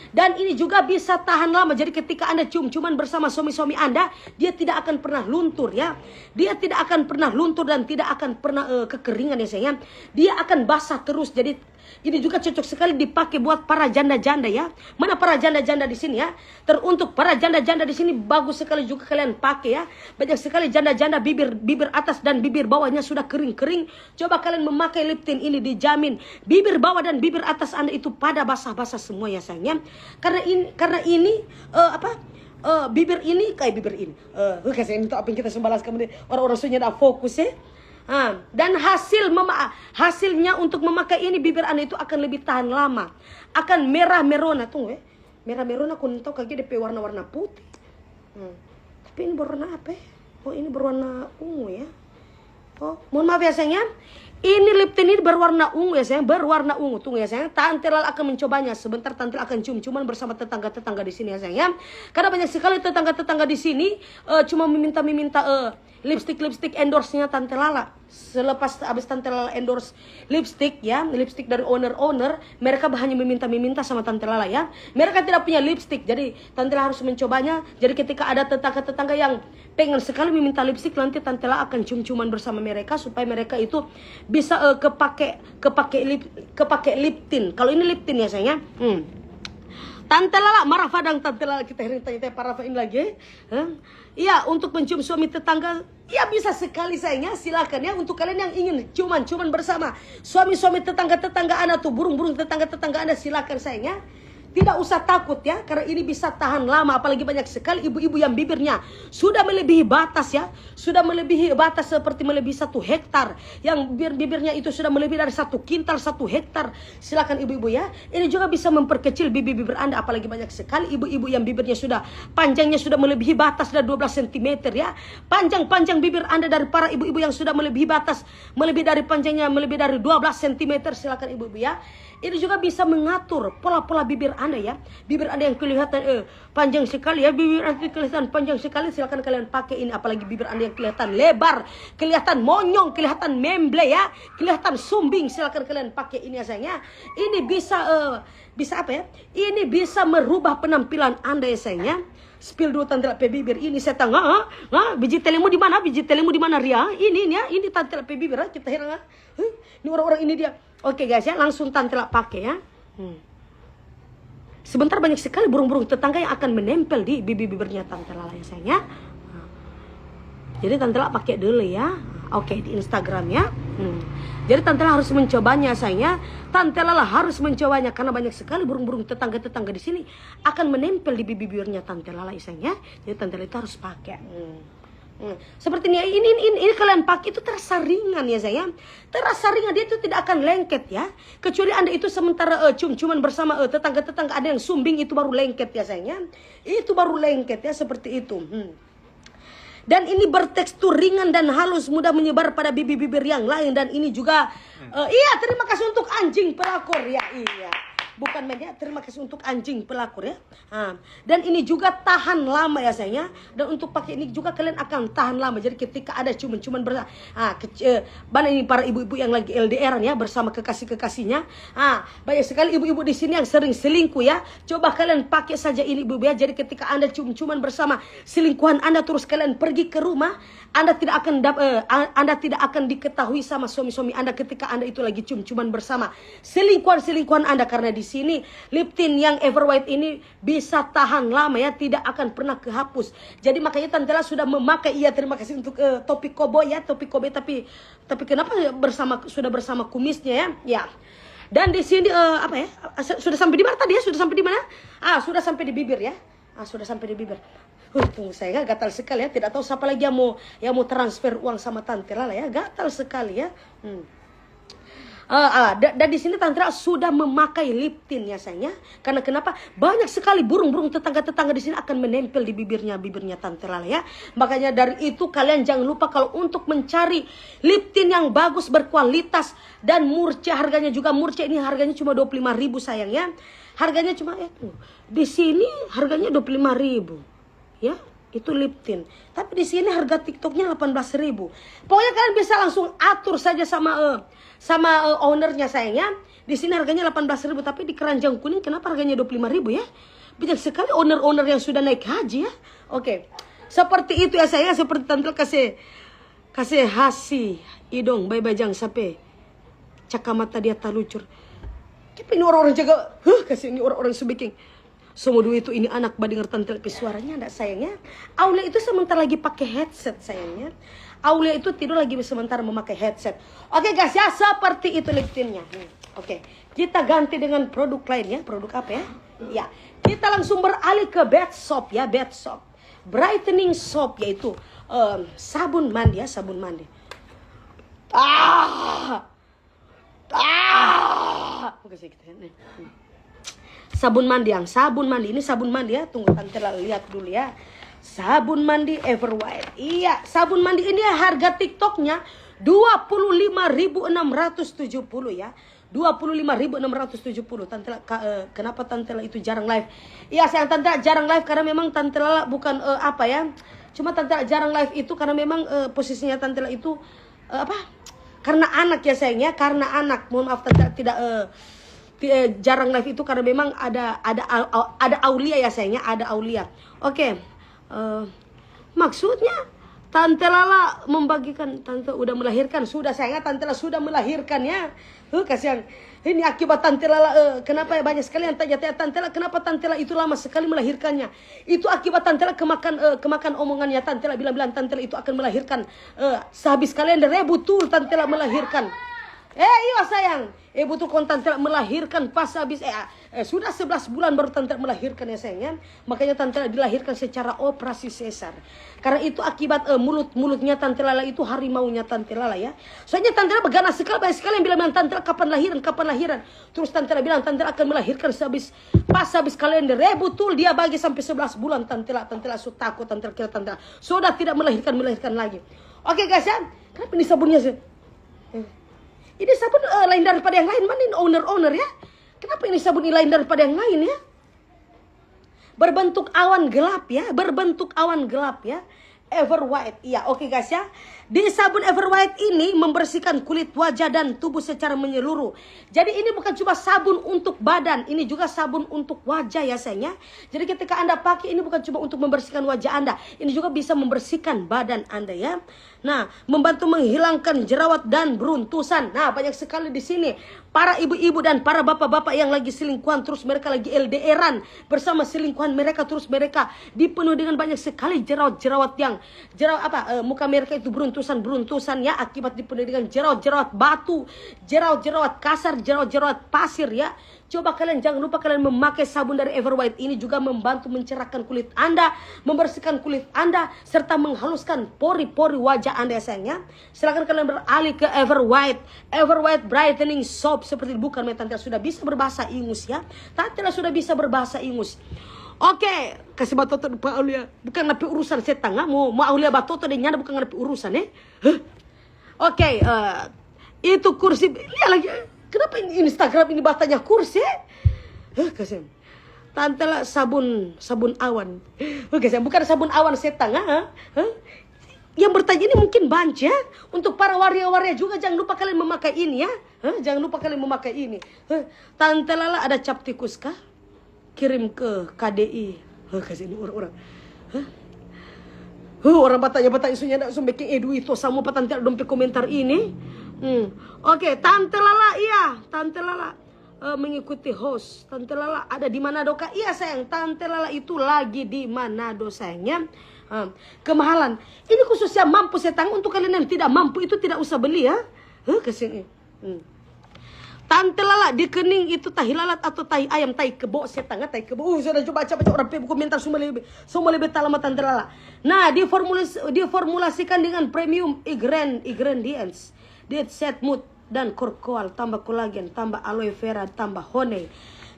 Dan ini juga bisa tahan lama. Jadi ketika Anda cium-ciuman bersama suami-suami Anda, dia tidak akan pernah luntur ya. Dia tidak akan pernah luntur dan tidak akan pernah, eh, kekeringan ya, sayang, ya. Dia akan basah terus. Jadi ini juga cocok sekali dipakai buat para janda-janda ya. Mana para janda-janda di sini ya? Teruntuk para janda-janda di sini bagus sekali juga kalian pakai ya. Banyak sekali janda-janda bibir, bibir atas dan bibir bawahnya sudah kering-kering. Coba kalian memakai lip tint ini, dijamin bibir bawah dan bibir atas Anda itu pada basah-basah semua ya, sayang, ya. Karena ini, karena ini, eh, apa? Eh, bibir ini, kayak bibir ini. Eh, kasih ini tuh apa yang kita sembalas kamu deh. Orang-orang sunya ada fokus ya. Ah, dan hasil mema-, hasilnya untuk memakai ini bibir Anda itu akan lebih tahan lama. Akan merah merona, tunggu ya. Merah merona, kong tau kage depe warna-warna putih. Hmm. Tapi ini berwarna apa ya? Oh, ini berwarna ungu ya. Oh, mohon maaf ya, sayang, ya. Ini lip tint ini berwarna ungu ya, sayang, berwarna ungu. Tunggu ya, sayang, Tante Lala akan mencobanya. Sebentar Tante Lala akan cium-ciuman bersama tetangga-tetangga di sini ya, sayang, ya. Karena banyak sekali tetangga-tetangga di sini, eh, cuma meminta-meminta, eh, lipstick-lipstick endorse-nya Tante Lala. Selepas habis Tante Lala endorse lipstick, ya, lipstick dari owner-owner, mereka hanya meminta-meminta sama Tante Lala, ya. Mereka tidak punya lipstick, jadi Tante Lala harus mencobanya. Jadi ketika ada tetangga-tetangga yang pengen sekali meminta lipstick, nanti Tante Lala akan cium-ciuman bersama mereka supaya mereka itu bisa, eh, kepake, kepake lip, kepake lip tint. Kalau ini lip tint ya, sayang, ya. Hmm. Tante Lala, Marafa dang Tante Lala, kita hering tanya-tanya Parafa ini lagi, eh. Hah? Iya, untuk mencium suami tetangga, ya, bisa sekali, sayang, ya. Silakan, ya, untuk kalian yang ingin ciuman-ciuman bersama suami-suami tetangga-tetangga anda tuh, burung-burung tetangga-tetangga anda, silakan, sayang, ya. Tidak usah takut, ya, karena ini bisa tahan lama, apalagi banyak sekali ibu-ibu yang bibirnya sudah melebihi batas, ya, sudah melebihi batas, seperti melebihi satu hektar, yang bibir-bibirnya itu sudah melebihi dari satu kintal, satu hektar. Silakan ibu-ibu, ya, ini juga bisa memperkecil bibir-bibir anda, apalagi banyak sekali ibu-ibu yang bibirnya sudah panjangnya sudah melebihi batas dari dua belas sentimeter, ya. Panjang-panjang bibir anda dari para ibu-ibu yang sudah melebihi batas, melebihi dari panjangnya, melebihi dari dua belas sentimeter, silakan ibu-ibu, ya. Ini juga bisa mengatur pola-pola bibir anda, ya. Bibir anda yang kelihatan, eh, panjang sekali, ya, bibir anda kelihatan panjang sekali, silakan kalian pakai ini. Apalagi bibir anda yang kelihatan lebar, kelihatan monyong, kelihatan memble, ya, kelihatan sumbing, silakan kalian pakai ini ya, sayang, ya. Ini bisa, eh, bisa apa, ya? Ini bisa merubah penampilan anda ya, sayang, ya. Spill dulu Tante Lala pe bibir ini, setang, ha? Ha? Biji telengmu di mana? Biji telengmu di mana, Ria? Ini, ini, ya, ini Tante Lala pe bibir, ha? Kita heran, ha? Huh? Ini orang-orang ini dia. Oke, guys, ya, langsung Tante Lala pake, ya. Hmm. Sebentar banyak sekali burung-burung tetangga yang akan menempel di bibir-bibirnya Tante Lala ya, sayang, ya. Jadi Tante Lala pake dulu, ya. Oke, di Instagram, ya. Hmm. Jadi Tante Lala harus mencobanya, sayang, ya. Tante Lala harus mencobanya karena banyak sekali burung-burung tetangga-tetangga di sini akan menempel di bibir-bibirnya Tante Lala, ya, sayang, ya. Jadi Tante Lala itu harus pake. Hmm. Hmm. Seperti ini, ini, ini, ini kalian pake itu terasa ringan ya, sayang. Terasa ringan, dia itu tidak akan lengket, ya. Kecuali anda itu sementara, eh, cium-ciuman bersama, eh, tetangga-tetangga, ada yang sumbing, itu baru lengket ya, sayang, ya. Itu baru lengket, ya, seperti itu. Hmm. Dan ini bertekstur ringan dan halus, mudah menyebar pada bibir-bibir yang lain. Dan ini juga, eh, iya, terima kasih untuk anjing pelakor, ya, iya. Bukan main, ya, terima kasih untuk anjing pelakor, ya. Ah, dan ini juga tahan lama ya, sayang, ya. Dan untuk pakai ini juga kalian akan tahan lama. Jadi ketika ada ciuman-ciuman bersa-, ah, kec-, eh, mana ini para ibu-ibu yang lagi L D R-an, ya, bersama kekasih-kekasihnya. Ah, banyak sekali ibu-ibu di sini yang sering selingkuh, ya. Coba kalian pakai saja ini, ibu-ibu, ya. Jadi ketika anda cium-ciuman bersama selingkuhan anda, terus kalian pergi ke rumah, anda tidak akan dap-, eh, a-, anda tidak akan diketahui sama suami-suami anda ketika anda itu lagi cium-ciuman bersama selingkuhan-selingkuhan anda, karena di sini lip tint yang Ever White ini bisa tahan lama, ya, tidak akan pernah kehapus. Jadi makanya Tante Lala sudah memakai, iya, terima kasih untuk, eh, topi koboi, ya, topi koboi, tapi, tapi kenapa bersama, sudah bersama kumisnya, ya? Ya. Dan di sini, eh, apa, ya? Su-, sudah sampai di mana tadi, ya? Sudah sampai di mana? Ah, sudah sampai di bibir, ya. Ah, sudah sampai di bibir. Huh, tunggu, saya gatal sekali, ya. Tidak tahu siapa lagi yang mau, yang mau transfer uang sama Tante Lala, ya. Gatal sekali, ya. Hmm. Ah, ah, da-, dan di sini Tante Lala sudah memakai lip tint ya, sayang, ya. Karena kenapa? Banyak sekali burung-burung tetangga-tetangga di sini akan menempel di bibirnya, bibirnya Tante Lala, ya. Makanya dari itu kalian jangan lupa kalau untuk mencari lip tint yang bagus, berkualitas, dan murce, harganya juga murce. Ini harganya cuma dua puluh lima ribu, sayang, ya. Harganya cuma, eh, tunggu. Di sini harganya dua puluh lima ribu. Ya, itu lip tint. Tapi di sini harga TikToknya delapan belas ribu. Pokoknya kalian bisa langsung atur saja sama, eh, sama, eh, ownernya, sayang, ya. Di sini harganya delapan belas ribu, tapi di Keranjang Kuning kenapa harganya dua puluh lima ribu, ya? Banyak sekali owner-owner yang sudah naik haji, ya. Oke. Seperti itu ya, sayang, seperti Tante kasih, kasih hasi idong, bai bajang sape. Caka mata dia talucur. Tapi ini orang-orang jaga, huh, kasih ini orang-orang su biking. Semua duit itu ini anak badengar Tante Lala pe suaranya, ndak, sayang, ya? Aulia itu sementara lagi pakai headset, sayang, ya. Aulia itu tidur lagi sementara memakai headset. Oke, guys, ya, seperti itu lip tintnya. Hmm, oke, kita ganti dengan produk lain, ya. Produk apa, ya? Ya, kita langsung beralih ke bed soap, ya, bed soap. Brightening soap, yaitu, em, sabun mandi, ya, sabun mandi. Ah! Ah! Oke, sih, kita nih. Sabun mandi, yang sabun mandi. Ini sabun mandi, ya. Tunggu, Tante Lala lihat dulu, ya. Sabun mandi Ever White. Iya, sabun mandi ini harga TikToknya Dua puluh lima ribu enam ratus tujuh puluh ya. Dua puluh lima ribu enam ratus tujuh puluh. Tante La, ka- eh, kenapa Tante La itu jarang live? Iya, sayang, Tante La jarang live karena memang Tante La bukan, eh, apa ya. Cuma Tante La jarang live itu karena memang, eh, posisinya Tante La itu, eh, apa? Karena anak ya, sayang ya, karena anak. Mohon maaf, Tante La tidak, eh, ti- eh, jarang live itu karena memang ada ada au- au- ada aulia ya, sayang ya, ada aulia. Oke. Eh, maksudnya Tante Lala membagikan, Tante udah melahirkan? Sudah, sayang, Tante La sudah melahirkan ya. Huh, kasihan. Ini akibat Tante Lala, eh, kenapa ya banyak sekali yang tanya-tanya Tante La, kenapa Tante La itu lama sekali melahirkannya? Itu akibat Tante La kemakan, eh, kemakan omongannya Tante La bilang-bilang Tante La itu akan melahirkan, eh, sehabis kalender, eh, betul Tante La melahirkan. Eh, iya, sayang. Eh, betul, kong Tante La melahirkan pas habis, eh, eh, sudah sebelas bulan baru Tante La melahirkan ya, sayang ya. Makanya Tante La dilahirkan secara operasi sesar. Karena itu akibat, eh, mulut-mulutnya Tante Lala itu, harimaunya Tante Lala ya. Soalnya Tante La begana sekali, banyak sekali yang bilang, "Tante La kapan lahiran, kapan lahiran?" Terus Tante La bilang Tante La akan melahirkan sehabis, pas habis kalender. Eh, betul, dia bage sampe sebelas bulan Tante La. Tante La so tako, Tante La kira Tante La sudah tidak melahirkan, melahirkan lagi. Oke, guys ya, kenapa ini sabunnya sih? Eh. Ini sabun, eh, lain daripada yang lain, mana ini owner-owner ya? Kenapa ini sabun ini lain daripada yang lain ya? Berbentuk awan gelap ya, berbentuk awan gelap ya. Ever White, iya, oke, guys ya. Di sabun Ever White ini membersihkan kulit, wajah, dan tubuh secara menyeluruh. Jadi ini bukan cuma sabun untuk badan, ini juga sabun untuk wajah ya, sayang ya. Jadi ketika Anda pakai, ini bukan cuma untuk membersihkan wajah Anda, ini juga bisa membersihkan badan Anda ya. Nah, membantu menghilangkan jerawat dan beruntusan. Nah, banyak sekali di sini para ibu-ibu dan para bapak-bapak yang lagi selingkuhan, terus mereka lagi L D R-an bersama selingkuhan mereka, terus mereka dipenuhi dengan banyak sekali jerawat-jerawat yang, jerawat apa, eh, muka mereka itu beruntusan-beruntusan ya, akibat dipenuhi dengan jerawat-jerawat batu, jerawat-jerawat kasar, jerawat-jerawat pasir ya. Coba kalian, jangan lupa kalian memakai sabun dari Ever White. Ini juga membantu mencerahkan kulit Anda, membersihkan kulit Anda, serta menghaluskan pori-pori wajah Anda ya, sayang ya. Silakan kalian beralih ke Ever White. Ever White Brightening Soap seperti, bukan me, Tante La sudah bisa berbahasa Inggris ya. Tante La sudah bisa berbahasa Inggris. Oke, kasih batoto pa aulia. Bukan na pe urusan setang, ah. Mau, mau aulia batoto deng nyanda bukan na pe urusan, eh. Huh? Oke, eh, itu kursi. Lia lagi. Kenapa ini Instagram ini batanya kursi, eh? Huh, kasihan. Tante La sabun, sabun awan. Huh, kasihan. Bukan sabun awan setang, ah. Huh? Yang bertanya ini mungkin banci ya. Untuk para waria-waria juga, jangan lupa kalian memakai ini ya. Huh? Jangan lupa kalian memakai ini. Huh? Tante Lala ada cap tikus kah? Kirim ke K D I. Huh, kasih ini orang-orang. Huh? Huh, orang batanya-batanya, sunya nak sumbeke, eh, duit to, sama pa Tante La dong pe komentar ini. Hmm. Oke, Tante Lala, iya, Tante Lala, eh, mengikuti host. Tante Lala ada di Manado kah? Iya, sayang, Tante Lala itu lagi di Manado, sayang ya. Hmm. Kemahalan. Ini khusus yang mampu setang, untuk kalian yang tidak mampu itu tidak usah beli ya. Huh, kasihan. Hmm. Tante Lala, di kening itu tahi lalat atau tahi ayam, tahi kebo, setang, tahi kebo. Uh, sudah coba baca-baca orang pe buku mental, semua lebih, semua lebih talama Tante Lala. Nah, diformulis-, diformulasikan dengan premium ingren-, ingredients, diet set mood dan korkoal, tambah kolagen, tambah aloe vera, tambah honey.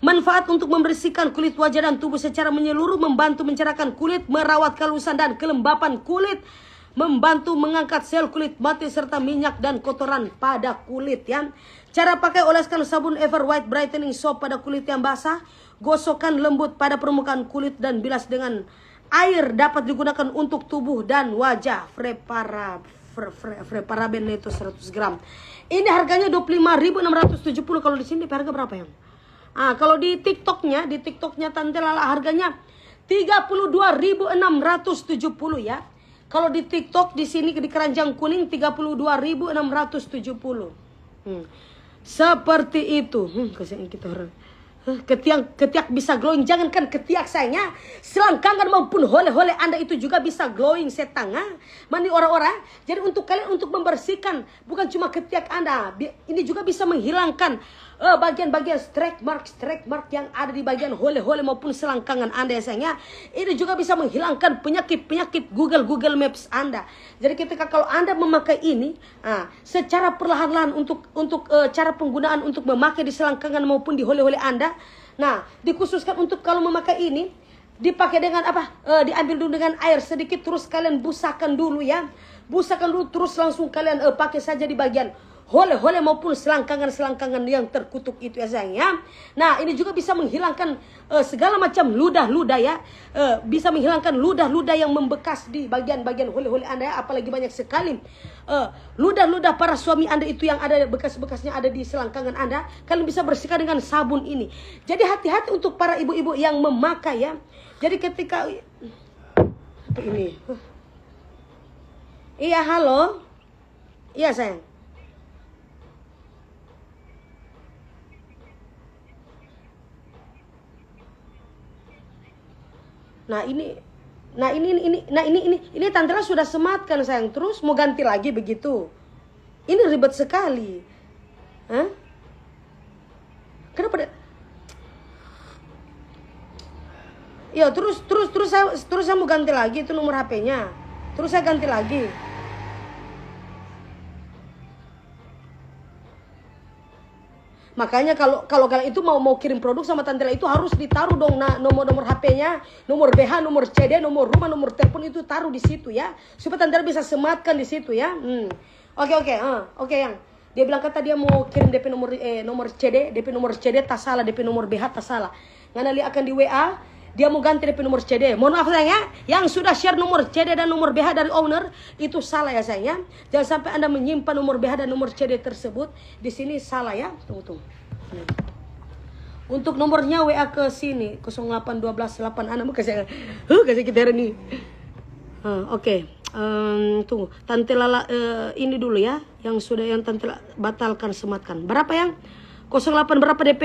Manfaat untuk membersihkan kulit, wajah, dan tubuh secara menyeluruh, membantu mencerahkan kulit, merawat kelusan dan kelembapan kulit, membantu mengangkat sel kulit mati serta minyak dan kotoran pada kulit ya. Cara pakai: oleskan sabun Ever White Brightening Soap pada kulit yang basah, gosokkan lembut pada permukaan kulit dan bilas dengan air. Dapat digunakan untuk tubuh dan wajah. Free para-, fre-, fre-, Free paraben itu seratus gram. Ini harganya dua puluh lima ribu enam ratus tujuh puluh. Kalau di sini harga berapa ya? Ah, kalau di TikToknya, di TikToknya Tante Lala harganya tiga puluh dua ribu enam ratus tujuh puluh ya. Kalau di TikTok di sini di Keranjang Kuning tiga puluh dua ribu enam ratus tujuh puluh. Hmm. Seperti itu. Hmm, kasihan kita orang. Huh, ketiak, ketiak bisa glowing. Jangankan ketiak, sayang ya, selangkangan maupun hole-hole Anda itu juga bisa glowing setang, ah. Mandi orang-orang. Jadi untuk kalian untuk membersihkan, bukan cuma ketiak Anda, bi-, ini juga bisa menghilangkan, eh, bagian-bagian stretch mark, stretch mark yang ada di bagian hole-hole maupun selangkangan Anda ya, sayang ya. Ini juga bisa menghilangkan penyakit-penyakit Google, Google Maps Anda. Jadi ketika kalau Anda memakai ini, ah, secara perlahan-lahan untuk, untuk, eh, cara penggunaan untuk memakai di selangkangan maupun di hole-hole Anda. Nah, dikhususkan untuk kalau memakai ini, Dipakai dengan apa? Eh, diambil dulu dengan air sedikit, terus kalian busakan dulu ya. Busakan dulu, terus langsung kalian, eh, pakai saja di bagian hole-hole maupun selangkangan-selangkangan yang terkutuk itu ya, sayang, ya. Nah, ini juga bisa menghilangkan, eh, segala macam ludah-ludah ya. Eh, bisa menghilangkan ludah-ludah yang membekas di bagian-bagian hole-hole Anda ya, apalagi banyak sekali, eh, ludah-ludah para suami Anda itu yang ada bekas-bekasnya ada di selangkangan Anda, kalian bisa bersihkan dengan sabun ini. Jadi hati-hati untuk para ibu-ibu yang memakai ya. Jadi ketika apa ini? Iya, halo. Iya, sayang. Nah, ini, nah, ini, ini, nah, ini, ini, ini Tante Lala sudah sematkan, sayang. Terus mau ganti lagi begitu. Ini ribet sekali. Hah? Kenapa da-, iya, terus, terus, terus saya, terus saya mau ganti lagi itu nomor H P-nya. Terus saya ganti lagi. Makanya kalau, kalau kalian itu mau, mau kirim produk sama Tante Lala itu harus ditaruh dong, nah, nomor-nomor H P-nya, nomor B H, nomor C D, nomor rumah, nomor telepon itu taruh di situ ya. Supaya Tante Lala bisa sematkan di situ ya. Hmm. Oke, oke, ah, oke, yang dia bilang kata dia mau kirim D P nomor, eh, nomor C D, D P nomor C D tak salah, D P nomor B H tak salah. Ngana lia akang di W A, dia mau ganti D P nomor C D. Mohon maaf, sayang, ya. Yang sudah share nomor C D dan nomor B H dari owner, itu salah ya, sayang, ya. Jangan sampai Anda menyimpan nomor B H dan nomor C D tersebut. Di sini salah ya. Tunggu, tunggu. Hmm. Untuk nomornya W A ke sini, kosong delapan dua belas delapan enam, kasih, huh, kasih kita hari ini. Ah, oke. Em, tunggu. Tante Lala, eh, ini dulu ya. Yang sudah yang Tante Lala batalkan, sematkan. Berapa yang? Kosong delapan berapa D P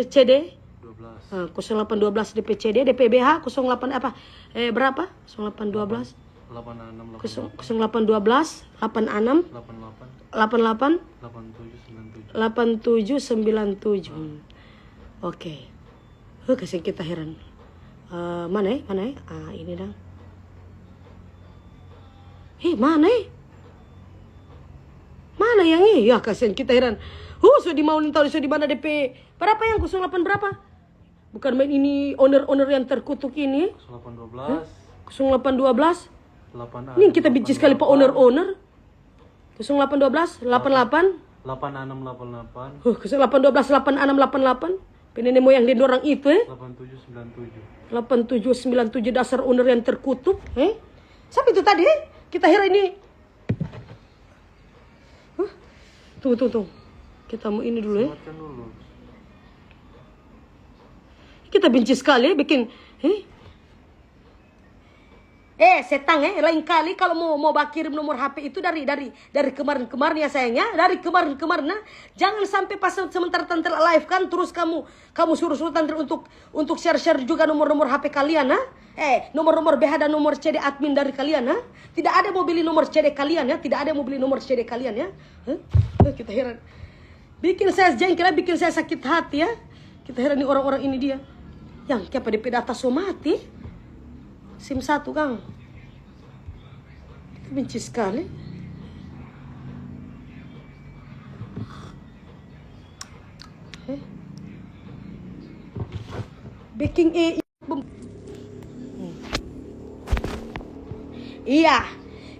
C D? Dua belas. Ah, kosong delapan dua belas D P C D, D P B H kosong delapan apa? Eh, berapa? Kosong delapan dua belas. Delapan enam delapan delapan. Kosong delapan dua belas delapan enam. Delapan delapan. Delapan delapan. Delapan tujuh sembilan tujuh. Delapan tujuh sembilan tujuh. Ah. Oke. Huh, kasih kita heran. Eh, mana, eh? Mana, eh? Ah, ini dang. Hei, mana, eh? Mana yang ini? Ya, kasihan kita heran. Huh, so di mau tahu so di mana D P. Berapa yang kosong delapan berapa? Bukan main ini owner-owner yang terkutuk ini. Kosong delapan dua belas. Hah? Kosong delapan dua belas. Ini kita benci sekali pa owner-owner. Kosong delapan dua belas, delapan delapan. Delapan enam delapan delapan. Huh, kosong delapan dua belas, delapan enam delapan delapan. Pe nene moyang deng dorang itu, eh. Delapan tujuh sembilan tujuh. Delapan tujuh sembilan tujuh, dasar owner yang terkutuk, eh. Siapa itu tadi, eh? Kita heran ini. Huh? Tunggu, tunggu, tunggu. Kita mau ini dulu, eh. Sematkan dulu. Kita benci sekali, eh, bikin, eh. Eh, setang, eh, lain kali kalau mau, mau bakirim nomor H P itu dari, dari, dari kemarin-kemarin ya, sayang, ya. Dari kemarin-kemarin, nah. Jangan sampai pas sementara Tante live kan, terus kamu, kamu suruh-suruh Tante untuk, untuk share-share juga nomor-nomor H P kalian, ha? Eh, nomor-nomor B H dan nomor C D admin dari kalian, ha? Tidak ada mau beli nomor C D kalian, ya. Tidak ada mau beli nomor C D kalian, ya. Hah? Eh, kita heran. Bikin saya jengkel, bikin saya sakit hati, ya. Kita heran nih orang-orang ini dia. Yang kiapa D P data so mati? SIM satu, kang. Benci sekali. Eh. Baking, eh, bum-, iya.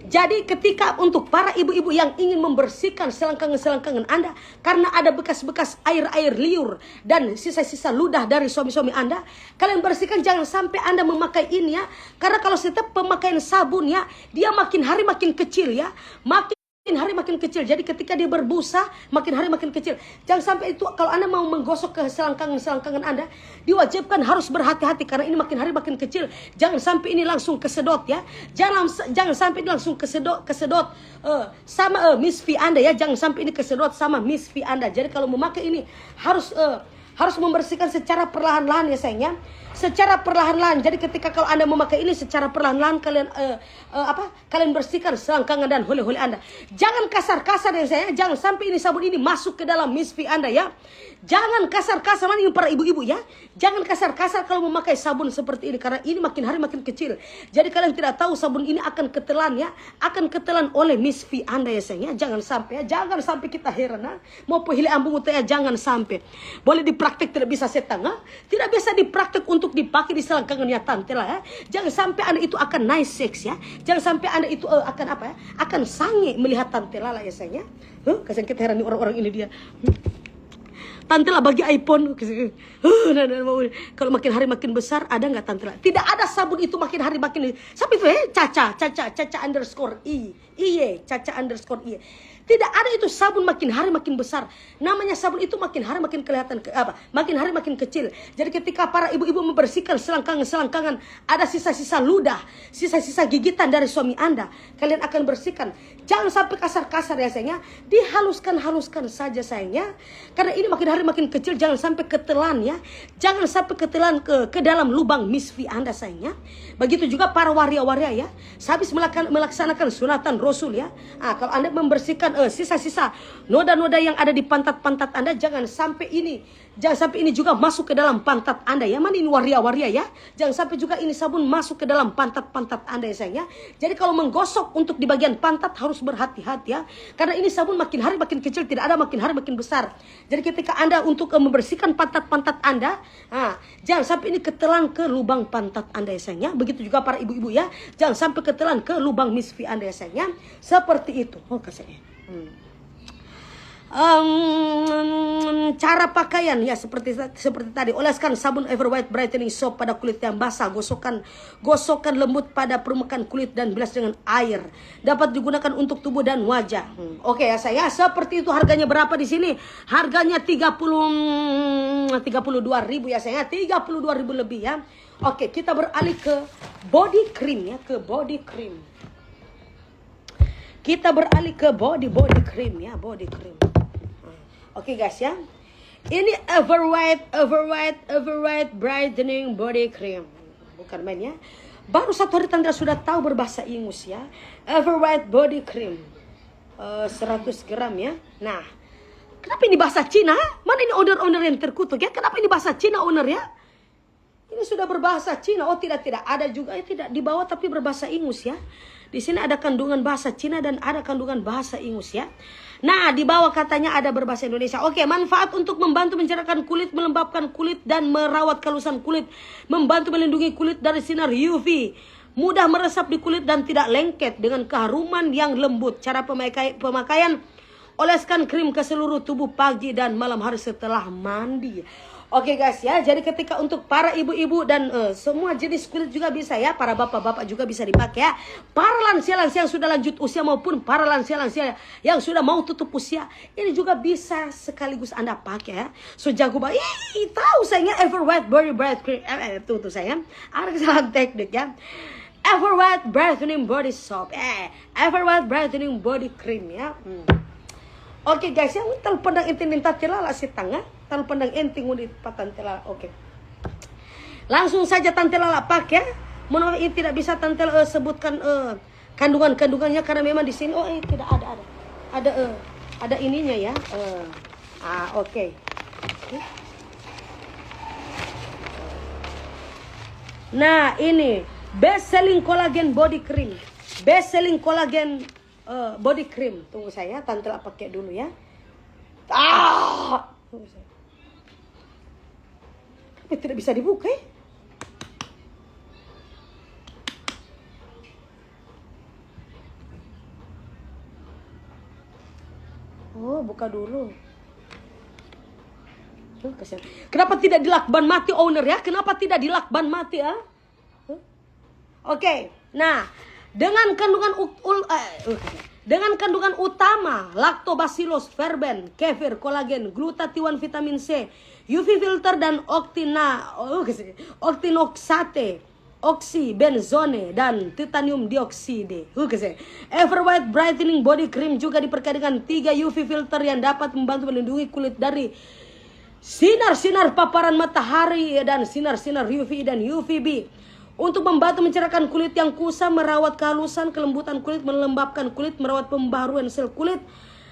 Jadi ketika untuk para ibu-ibu yang ingin membersihkan selangkangan-selangkangan Anda karena ada bekas-bekas air-air liur dan sisa-sisa ludah dari suami-suami Anda, kalian bersihkan, jangan sampai Anda memakai ini ya. Karena kalau setiap pemakaian sabun ya, dia makin hari makin kecil ya. Makin hari makin kecil. Jadi ketika dia berbusa, makin hari makin kecil. Jangan sampai itu, kalau Anda mau menggosok ke selangkangan-selangkangan Anda, diwajibkan harus berhati-hati karena ini makin hari makin kecil. Jangan sampai ini langsung kesedot ya. Jangan, jangan sampai ini langsung kesedot, kesedot, eh, sama, eh, Miss V Anda ya. Jangan sampai ini kesedot sama Miss V Anda. Jadi kalau memakai ini harus, eh, harus membersihkan secara perlahan-lahan ya, sayang, ya. Secara perlahan-lahan. Jadi ketika kalau Anda memakai ini secara perlahan-lahan, kalian, eh, eh, apa? Kalian bersihkan selangkangan dan hole-hole Anda. Jangan kasar-kasar ya, sayang, ya. Jangan sampai ini sabun ini masuk ke dalam Miss V Anda ya. Jangan kasar-kasar, mana ini para ibu-ibu ya. Jangan kasar-kasar kalau memakai sabun seperti ini karena ini makin hari makin kecil. Jadi kalian tidak tahu sabun ini akan ketelan ya, akan ketelan oleh Miss V Anda ya, sayang, ya. Jangan sampai ya, jangan sampai kita heran, ha. Mo pehile ambung uta ya, jangan sampe. Boleh di Praktek tidak bisa setengah, tidak bisa dipraktek untuk dipakai di selangkangan ya tante lah ya. Jangan sampai anda itu akan nice sex ya. Jangan sampai anda itu eh, akan apa ya, akan sange melihat tante Lala ya sayang ya. Huh, kasihan kita heran nih orang-orang ini dia. Hmm. Tante lah bagi iPhone. Huh, nah, nah, mau. Kalau makin hari makin besar, ada nggak tante lah? Tidak ada sabun itu makin hari makin. Siapa itu eh? Caca, Caca, Caca underscore i. Iye, Caca underscore iye. Tidak ada itu sabun makin hari makin besar. Namanya sabun itu makin hari makin kelihatan ke, apa? Makin hari makin kecil. Jadi ketika para ibu-ibu membersihkan selangkangan-selangkangan, ada sisa-sisa ludah, sisa-sisa gigitan dari suami Anda, kalian akan bersihkan. Jangan sampai kasar-kasar ya sayangnya, dihaluskan-haluskan saja sayangnya. Karena ini makin hari makin kecil, jangan sampai ketelan ya. Jangan sampai ketelan ke ke dalam lubang misfi Anda sayangnya. Begitu juga para waria-waria ya. Sehabis melaksanakan sunatan Rasul ya. Ah, kalau Anda membersihkan eh, sisa-sisa noda-noda yang ada di pantat-pantat Anda, jangan sampai ini, jangan sampai ini juga masuk ke dalam pantat Anda ya. Mana ini waria-waria ya? Jangan sampai juga ini sabun masuk ke dalam pantat-pantat Anda ya sayang ya. Jadi kalau menggosok untuk di bagian pantat harus berhati-hati ya. Karena ini sabun makin hari makin kecil, tidak ada makin hari makin besar. Jadi ketika Anda untuk eh, membersihkan pantat-pantat Anda, ah, jangan sampai ini ketelan ke lubang pantat Anda ya sayang ya. Begitu juga para ibu-ibu ya. Jangan sampai ketelan ke lubang misfi Anda ya sayang ya. Seperti itu. Oh, kasih. Hmm. Em, cara pakaian ya seperti seperti tadi, oleskan sabun Ever White Brightening Soap pada kulit yang basah, gosokkan gosokkan lembut pada permukaan kulit dan bilas dengan air. Dapat digunakan untuk tubuh dan wajah. Hmm, oke ya sayang, seperti itu. Harganya berapa di sini? Harganya tiga puluh, hmm, tiga puluh dua ribu ya sayang, tiga puluh dua ribu lebih ya. Oke, kita beralih ke body cream ya, ke body cream. Kita beralih ke body body cream ya, body cream. Oke guys ya. Ini Ever White, Ever White, Ever White Brightening Body Cream. Bukan main ya. Baru satu hari Tandra sudah tahu berbahasa Inggris ya. Ever White Body Cream. Eh, seratus gram ya. Nah, kenapa ini bahasa Cina? Mana ini owner-owner yang terkutuk ya? Kenapa ini bahasa Cina owner ya? Ini sudah berbahasa Cina. Oh, tidak, tidak. Ada juga, eh, tidak di bawah, tapi berbahasa Inggris ya. Di sini ada kandungan bahasa Cina dan ada kandungan bahasa Inggris ya. Nah, di bawah katanya ada berbahasa Indonesia. Oke, manfaat untuk membantu mencerahkan kulit, melembabkan kulit, dan merawat kehalusan kulit. Membantu melindungi kulit dari sinar U V. Mudah meresap di kulit dan tidak lengket dengan keharuman yang lembut. Cara pemakai, pemakaian. Oleskan krim ke seluruh tubuh pagi dan malam hari setelah mandi. Oke guys ya, jadi ketika untuk para ibu-ibu dan eh, semua jenis kulit juga bisa ya, para bapak-bapak juga bisa dipakai ya. Para lansia-lansia yang sudah lanjut usia maupun para lansia-lansia yang sudah mau tutup usia, ini juga bisa sekaligus Anda pakai ya. So jago banget. Ih, tahu sayangnya Ever White Body Bright Cream. Eh, eh, tuh tuh sayang. Ada kesalahan teknik ya. Ever White Brightening Body Soap. Eh, Ever White Brightening Body Cream ya. Hmm. Oke guys, yang talu pandang inti ninta telala si tanga, talu pandang inti ngudi pa tante lala. Oke. Langsung saja tante lala pakai. Menurut ini tidak bisa tante lala eh, sebutkan eh, kandungan-kandungannya karena memang di sini oh eh tidak ada ada. Ada eh ada ininya ya. Eh. Ah, oke. Nah, ini best selling collagen body cream. Best selling collagen eh, body cream. Tunggu saya, tante lah pakai dulu ya. Ah! Tunggu saya. Tapi tidak bisa dibuka, eh? Oh, buka dulu. Tuh, kasihan. Kenapa tidak dilakban mati owner ya? Kenapa tidak dilakban mati ya? Huh? Oke, nah dengan kandungan ut- ul- eh, uh, dengan kandungan utama lactobacillus ferben, kefir, kolagen, glutathione, vitamin C, U V filter dan oktina, oh, oktinoksate, oksibenzone dan titanium diokside. Huh, kese. Ever White Brightening Body Cream juga diperkaya dengan tiga U V filter yang dapat membantu melindungi kulit dari sinar-sinar paparan matahari dan sinar-sinar U V dan U V B. Untuk membantu mencerahkan kulit yang kusam, merawat kehalusan, kelembutan kulit, melembabkan kulit, merawat pembaharuan sel kulit,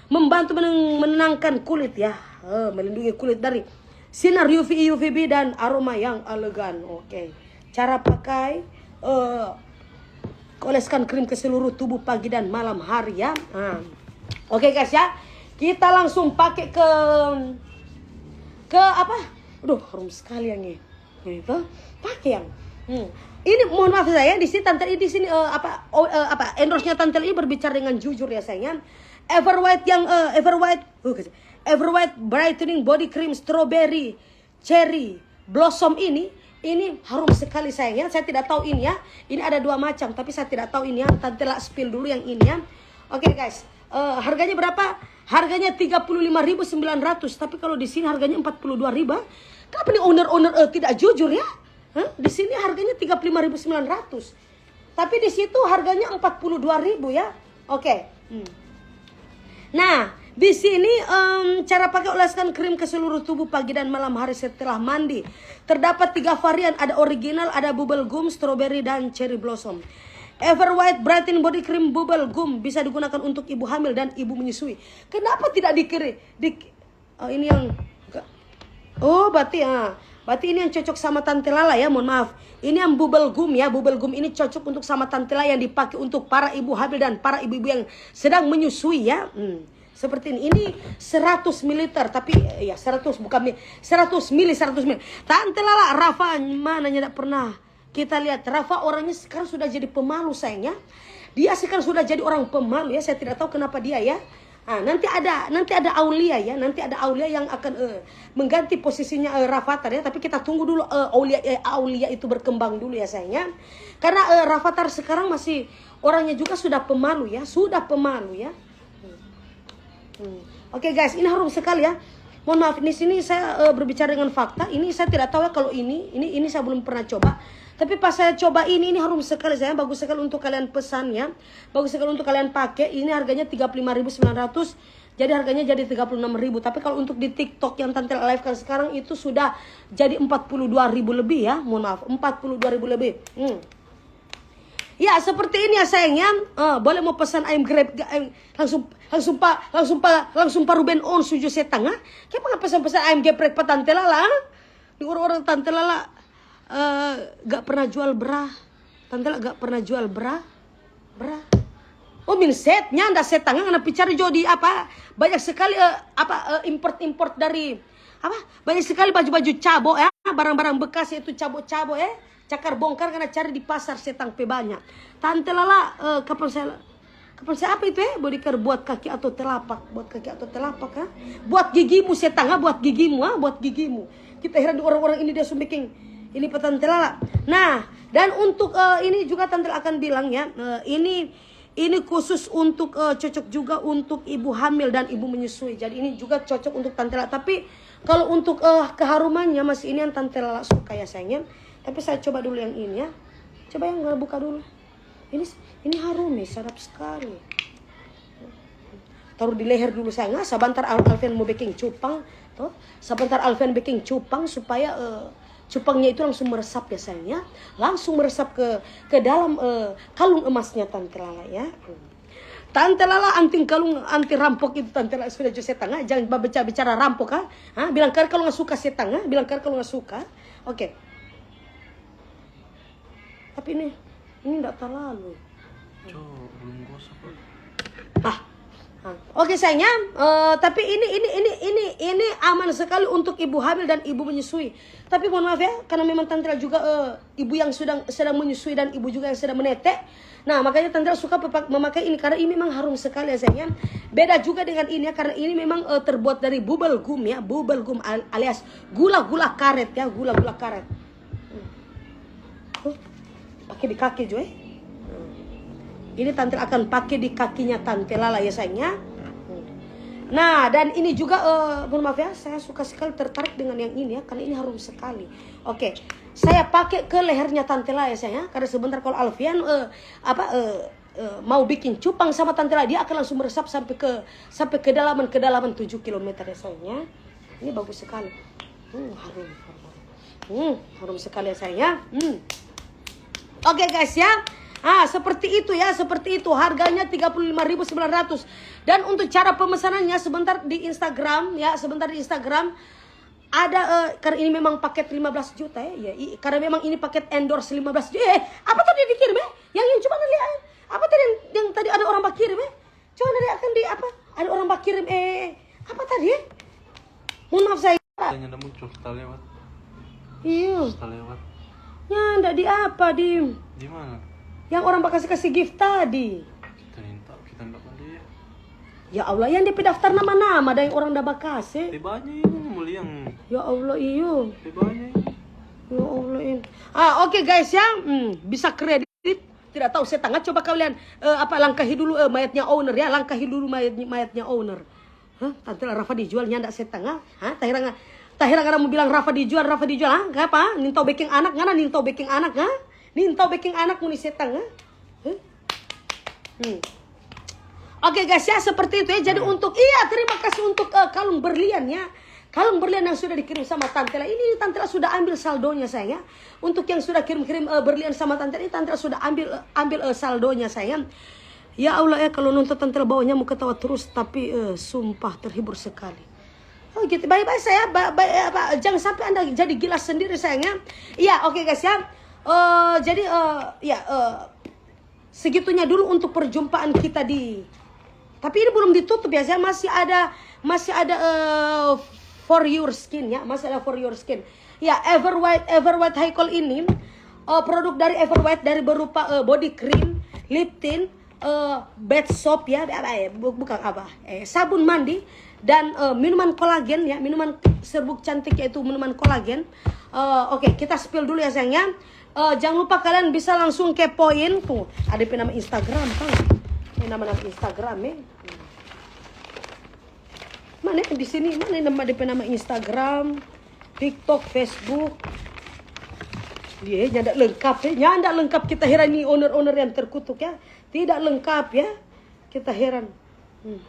membantu meneng- menenangkan kulit ya, eh, melindungi kulit dari sinar U V, U V B dan aroma yang elegan. Oke, cara pakai eh, oleskan krim ke seluruh tubuh pagi dan malam hari ya. Nah. Oke guys ya, kita langsung pakai ke ke apa? Aduh, harum sekali yang ini. Itu pakai yang. Hmm. Ini mohon maaf saya, di sini tante, di sini eh, apa oh, eh, apa endorse-nya tante ini berbicara dengan jujur ya sayang. Ever White yang eh, Ever White, uh, Ever White brightening body cream strawberry cherry blossom ini, ini harum sekali sayang ya. Saya tidak tahu ini ya. Ini ada dua macam, tapi saya tidak tahu ini ya. Tante lah spill dulu yang ini ya. Oke guys, eh, harganya berapa? Harganya tiga puluh lima ribu sembilan ratus, tapi kalau di sini harganya empat puluh dua ribu. Kenapa nih owner-owner eh, tidak jujur ya? Hah? Di sini harganya tiga puluh lima ribu sembilan ratus. Tapi di situ harganya empat puluh dua ribu ya. Oke. Hmm. Nah, di sini em, cara pakai oleskan krim ke seluruh tubuh pagi dan malam hari setelah mandi. Terdapat tiga varian, ada original, ada bubble gum, strawberry, dan cherry blossom. Ever White Brightening Body Cream Bubble Gum bisa digunakan untuk ibu hamil dan ibu menyusui. Kenapa tidak dikiri? Di, oh, ini yang enggak. Oh, berarti ah, berarti ini yang cocok sama Tante Lala ya, mohon maaf. Ini yang bubble gum ya, bubble gum ini cocok untuk sama Tante Lala yang dipakai untuk para ibu hamil dan para ibu-ibu yang sedang menyusui ya. Hmm. Seperti ini. Ini seratus mililiter, tapi eh, ya seratus bukan mi-, seratus mili, seratus mili. Tante Lala, Rafa mana nyanda pernah kita lihat. Rafa orangnya sekarang sudah jadi pemalu sayangnya. Dia sekarang sudah jadi orang pemalu ya. Saya tidak tahu kenapa dia ya. Ah, nanti ada nanti ada Aulia ya, nanti ada Aulia yang akan eh, mengganti posisinya eh, Rafathar ya. Tapi kita tunggu dulu eh, Aulia eh, Aulia itu berkembang dulu ya sayangnya. Karena eh, Rafathar sekarang masih orangnya juga sudah pemalu ya, sudah pemalu ya. Hmm. Oke guys, ini harum sekali ya. Mohon maaf, di sini saya eh, berbicara dengan fakta. Ini saya tidak tahu ya kalau ini, ini ini saya belum pernah coba. Tapi pas saya coba ini, ini harum sekali saya, bagus sekali untuk kalian pesan ya. Bagus sekali untuk kalian pakai. Ini harganya tiga puluh lima ribu sembilan ratus. Jadi harganya jadi tiga puluh enam ribu. Tapi kalau untuk di TikTok yang Tante live kan sekarang itu sudah jadi empat puluh dua ribu lebih ya. Mohon maaf, empat puluh dua ribu lebih. Hmm. Ya, seperti ini ya sayang ya. Eh, boleh mau pesan ayam grab ga- ayam- langsung langsung pa langsung pa langsung pa Ruben on suju setang ha. Kenapa nggak pesan-pesan ayam geprek pa Tante Lala? Di orang-orang Tante Lala eh, gak pernah jual bra. Tante Lala gak pernah jual bra. Bra. Oh, min set nyanda setang ngana pi cari jo di apa? Banyak sekali eh, apa eh, import-import dari apa? Banyak sekali baju-baju cabo ya, barang-barang bekas itu cabo-cabo ya. Cakar bongkar ngana cari di pasar setang pe banya. Tante Lala eh, kapan saya kapan saya apa itu ya? Body care buat kaki atau telapak, buat kaki atau telapak ha? Buat gigimu setang ha, buat gigimu ha, buat gigimu. Kita heran di orang-orang ini dia su biking ini pa Tante Lala. Nah, dan untuk eh, ini juga Tante Lala akan bilang ya, eh, ini ini khusus untuk eh, cocok juga untuk ibu hamil dan ibu menyusui. Jadi ini juga cocok untuk Tante Lala. Tapi kalau untuk eh, keharumannya masih ini yang Tante Lala suka ya sayangnya. Tapi saya coba dulu yang ini ya. Coba yang buka dulu. Ini ini harum nih, sadap sekali. Taruh di leher dulu sayang. Ah, sabantar Al- Alfian mau bikin cupang, toh. Sabantar Alfian bikin cupang supaya eh, cupangnya itu langsung meresap ya sayang ya. Langsung meresap ke ke dalam eh, kalung emasnya Tante Lala ya. Tante Lala anti kalung anti rampok itu Tante Lala sudah jo setang ha. Jangan babicara bicara rampok ha. Ha? Bilang kar kalau nggak suka setang ha. Bilang kar kalau nggak suka. Oke. Tapi ini ini enggak terlalu. Cok, belum gosok kok. Ah. Ah. Oke sayang ya, Eh, tapi ini ini ini ini ini aman sekali untuk ibu hamil dan ibu menyusui. Tapi mohon maaf ya, karena memang Tante Lala juga eh, ibu yang sedang sedang menyusui dan ibu juga yang sedang menete. Nah, makanya Tante Lala suka pepak- memakai ini karena ini memang harum sekali ya sayang ya. Beda juga dengan ini ya, karena ini memang eh, terbuat dari bubble gum ya, bubble gum al- alias gula-gula karet ya, gula-gula karet. Tuh, pakai di kaki jo eh. Ini Tante akan pakai di kakinya Tante Lala ya sayang ya. Nah, dan ini juga eh, mohon maaf ya, saya suka sekali tertarik dengan yang ini ya, karena ini harum sekali. Oke, saya pakai ke lehernya Tante Lala ya sayang ya, karena sebentar kalau Alfian eh, apa eh, eh, mau bikin cupang sama Tante Lala, dia akan langsung meresap sampai ke sampai kedalaman kedalaman tujuh kilometer ya sayang ya. Ini bagus sekali. Hmm, harum, harum, harum. Hmm, harum sekali ya sayang ya. Hmm. Oke guys ya. Ah, seperti itu ya, seperti itu. Harganya tiga puluh lima ribu sembilan ratus. Dan untuk cara pemesanannya sebentar di Instagram ya, sebentar di Instagram ada eh, karena ini memang paket lima belas juta ya. Ya, i- karena memang ini paket endorse lima belas juta. Eh, apa tadi yang dikirim eh? Yang yang coba lihat. Apa tadi yang, yang tadi ada orang bakirim eh? Coba lihat kan di apa? Ada orang bakirim eh apa tadi eh? Mohon maaf saya. Tanya ada muncul kita lewat. Iyo. Sudah lewat. Nyanda di apa, Dim? Di mana? Yang orang bakasi-kasi gift tadi. Kita minta, kita ndak bali ya. Ya Allah, yang depe daftar nama-nama ada yang orang da bakase. Pe banya ini muli yang Ya Allah, iyo. pe banya ini. Ya Allah, ini. Ah, oke guys ya. Hmm, bisa kredit. Tidak tahu setengah. Coba kalian eh, apa langkahi dulu eh, mayatnya owner ya. Langkahi dulu mayat mayatnya owner. Hah? Tante Rafa dijual nyanda setengah? Hah? Tahirang Tahirang ada mau bilang Rafa dijual, Rafa dijual, ah? Ngapa? Nintau beking anak, ngana nintau beking anak, ah? Nintau beking anak muni setengah, ah? Hah? Hmm. Oke guys ya, seperti itu ya. Jadi untuk iya, terima kasih untuk eh, kalung berlian ya. Kalung berlian yang sudah dikirim sama Tante La. Ini Tante La sudah ambil saldonya sayang ya. Untuk yang sudah kirim-kirim eh, berlian sama Tante La, ini Tante La sudah ambil eh, ambil eh, saldonya sayang. Ya Allah ya, kalau nonton Tante La bawahnya mau ketawa terus, tapi eh, sumpah terhibur sekali. Oh gitu, baik-baik saya, ba- baik, eh, apa, jangan sampai anda jadi gila sendiri sayang ya. Iya, oke guys ya. Eh jadi eh ya eh, segitunya dulu untuk perjumpaan kita di. Tapi ini belum ditutup ya, saya masih ada masih ada eh, for your skin ya, masih ada for your skin. Ya, Ever White, Ever White High Call ini eh, produk dari Ever White dari berupa eh, body cream, lip tint, eh, bath soap ya, apa ya, bu- bukan apa, eh, sabun mandi dan eh, minuman kolagen ya, minuman serbuk cantik yaitu minuman kolagen. Eh, Oke, kita spill dulu ya sayang ya. Eh, jangan lupa kalian bisa langsung kepoin tuh, ada pe nama Instagram kan, ini nama-nama Instagram ya. Mana di sini, mana nama depe nama Instagram, TikTok, Facebook. Dia nyanda lengkap ya, nyanda lengkap kita heran ni owner-owner yang terkutuk ya. Tidak lengkap ya, kita heran. Hmm.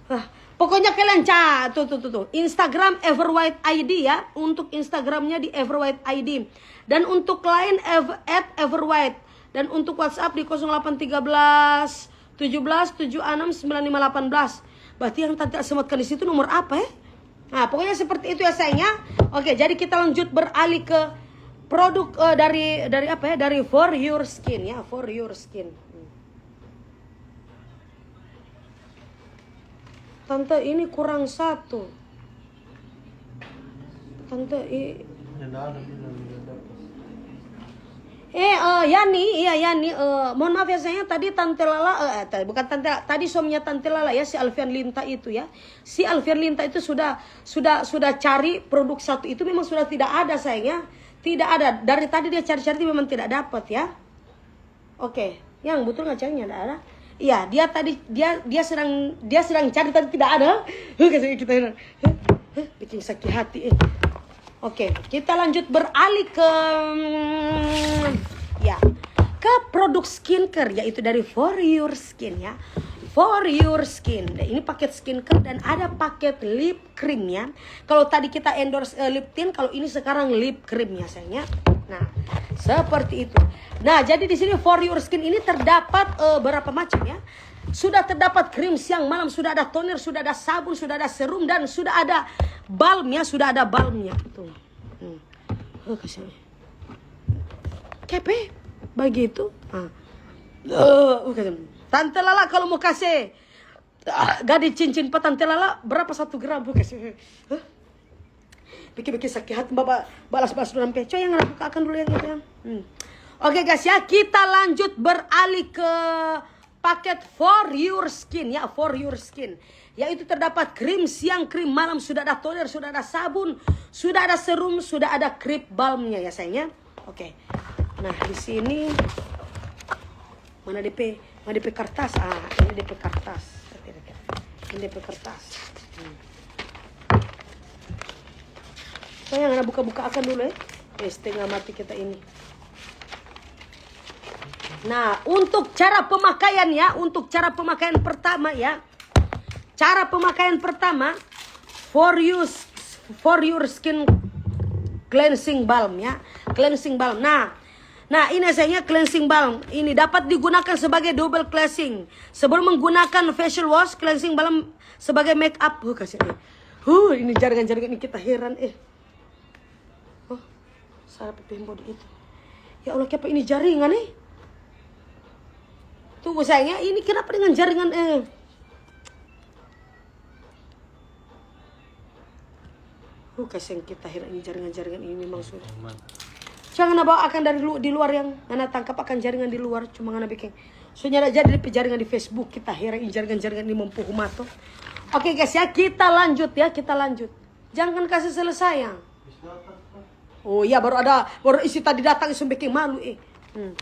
Ah, pokoknya kalian ca tuh tuh tuh tuh Instagram Everwhite I D ya, untuk Instagramnya di Everwhite I D dan untuk lain ev at Everwhite dan untuk WhatsApp di kosong delapan tiga belas tujuh belas tujuh enam sembilan lima delapan belas. Berarti yang tante sematkan di situ nomor apa ya? Nah, pokoknya seperti itu ya sayangnya. Oke, jadi kita lanjut beralih ke produk eh, dari dari apa ya? Dari For Your Skin ya, For Your Skin. Tante, ini kurang satu. Tante, i- Yang ada bilang dia dapat. Eh, eh, Yani, iya Yani. Eh, mohon maaf ya sayang, tadi Tante Lala, eh, eh, tadi bukan Tante, tadi suaminya Tante Lala ya, si Alfian Linta itu ya. Si Alfian Linta itu sudah sudah sudah cari produk satu itu memang sudah tidak ada sayangnya. Tidak ada. Dari tadi dia cari-cari memang tidak dapat ya. Oke, yang betul ngacangnya ada. Iya, dia tadi dia dia sedang dia sedang cari tadi tidak ada. Huh, kasih kita heran. Huh, huh, bikin sakit hati eh. Oke, kita lanjut beralih ke mm, ya ke produk skincare yaitu dari For Your Skin ya. For Your Skin. Ini paket skincare dan ada paket lip cream ya. Kalau tadi kita endorse eh, lip tint, kalau ini sekarang lip cream ya sayangnya. Nah, seperti itu. Nah, jadi di sini For Your Skin ini terdapat eh, berapa macam ya? Sudah terdapat krim siang malam, sudah ada toner, sudah ada sabun, sudah ada serum dan sudah ada balmnya, sudah ada balmnya tuh. Hmm. Oh, kasih. Kepe begitu. Ah. Eh, bukan. Tante Lala kalau mau kasih ah, gadi cincin pa Tante Lala berapa satu gram bu kasih. Hah? Bikin-bikin sakit hati baba balas-balas dulu sampai. Coy yang buka akan dulu yang itu yang. Hmm. Oke guys ya, kita lanjut beralih ke paket For Your Skin ya, For Your Skin. Yaitu terdapat krim siang, krim malam, sudah ada toner, sudah ada sabun, sudah ada serum, sudah ada lip balmnya ya sayangnya. Oke. Nah, di sini mana D P, mana D P kertas? Ah, ini D P kertas. Ini D P kertas. Hmm. Sayang, ana buka-buka akan dulu ya. Eh, setengah mati kita ini. Nah, untuk cara pemakaian ya, untuk cara pemakaian pertama ya. Cara pemakaian pertama, for use for your skin cleansing balm ya. Cleansing balm. Nah, nah ini sayangnya cleansing balm. Ini dapat digunakan sebagai double cleansing. Sebelum menggunakan facial wash, cleansing balm sebagai make up. Huh, kasih. Huh, ini jaringan-jaringan ini kita heran eh. Oh, salah pepeng body itu. Ya Allah, kenapa ini jaringan eh? Tunggu sayangnya, ini kenapa dengan jaringan eh? Lu kasihan kita, heran ini jaringan-jaringan ini memang sudah. Jangan bawa akang dari lu, di luar yang ngana tangkap akang jaringan di luar, cuma ngana bikin. So nyanda jadi depe jaringan di Facebook, kita heran ini jaringan-jaringan ini mampu humato. Oke guys ya, kita lanjut ya, kita lanjut. Jangan kasih selesai ya. Oh iya, baru ada, baru isi tadi datang, so bikin malu eh. Hmm.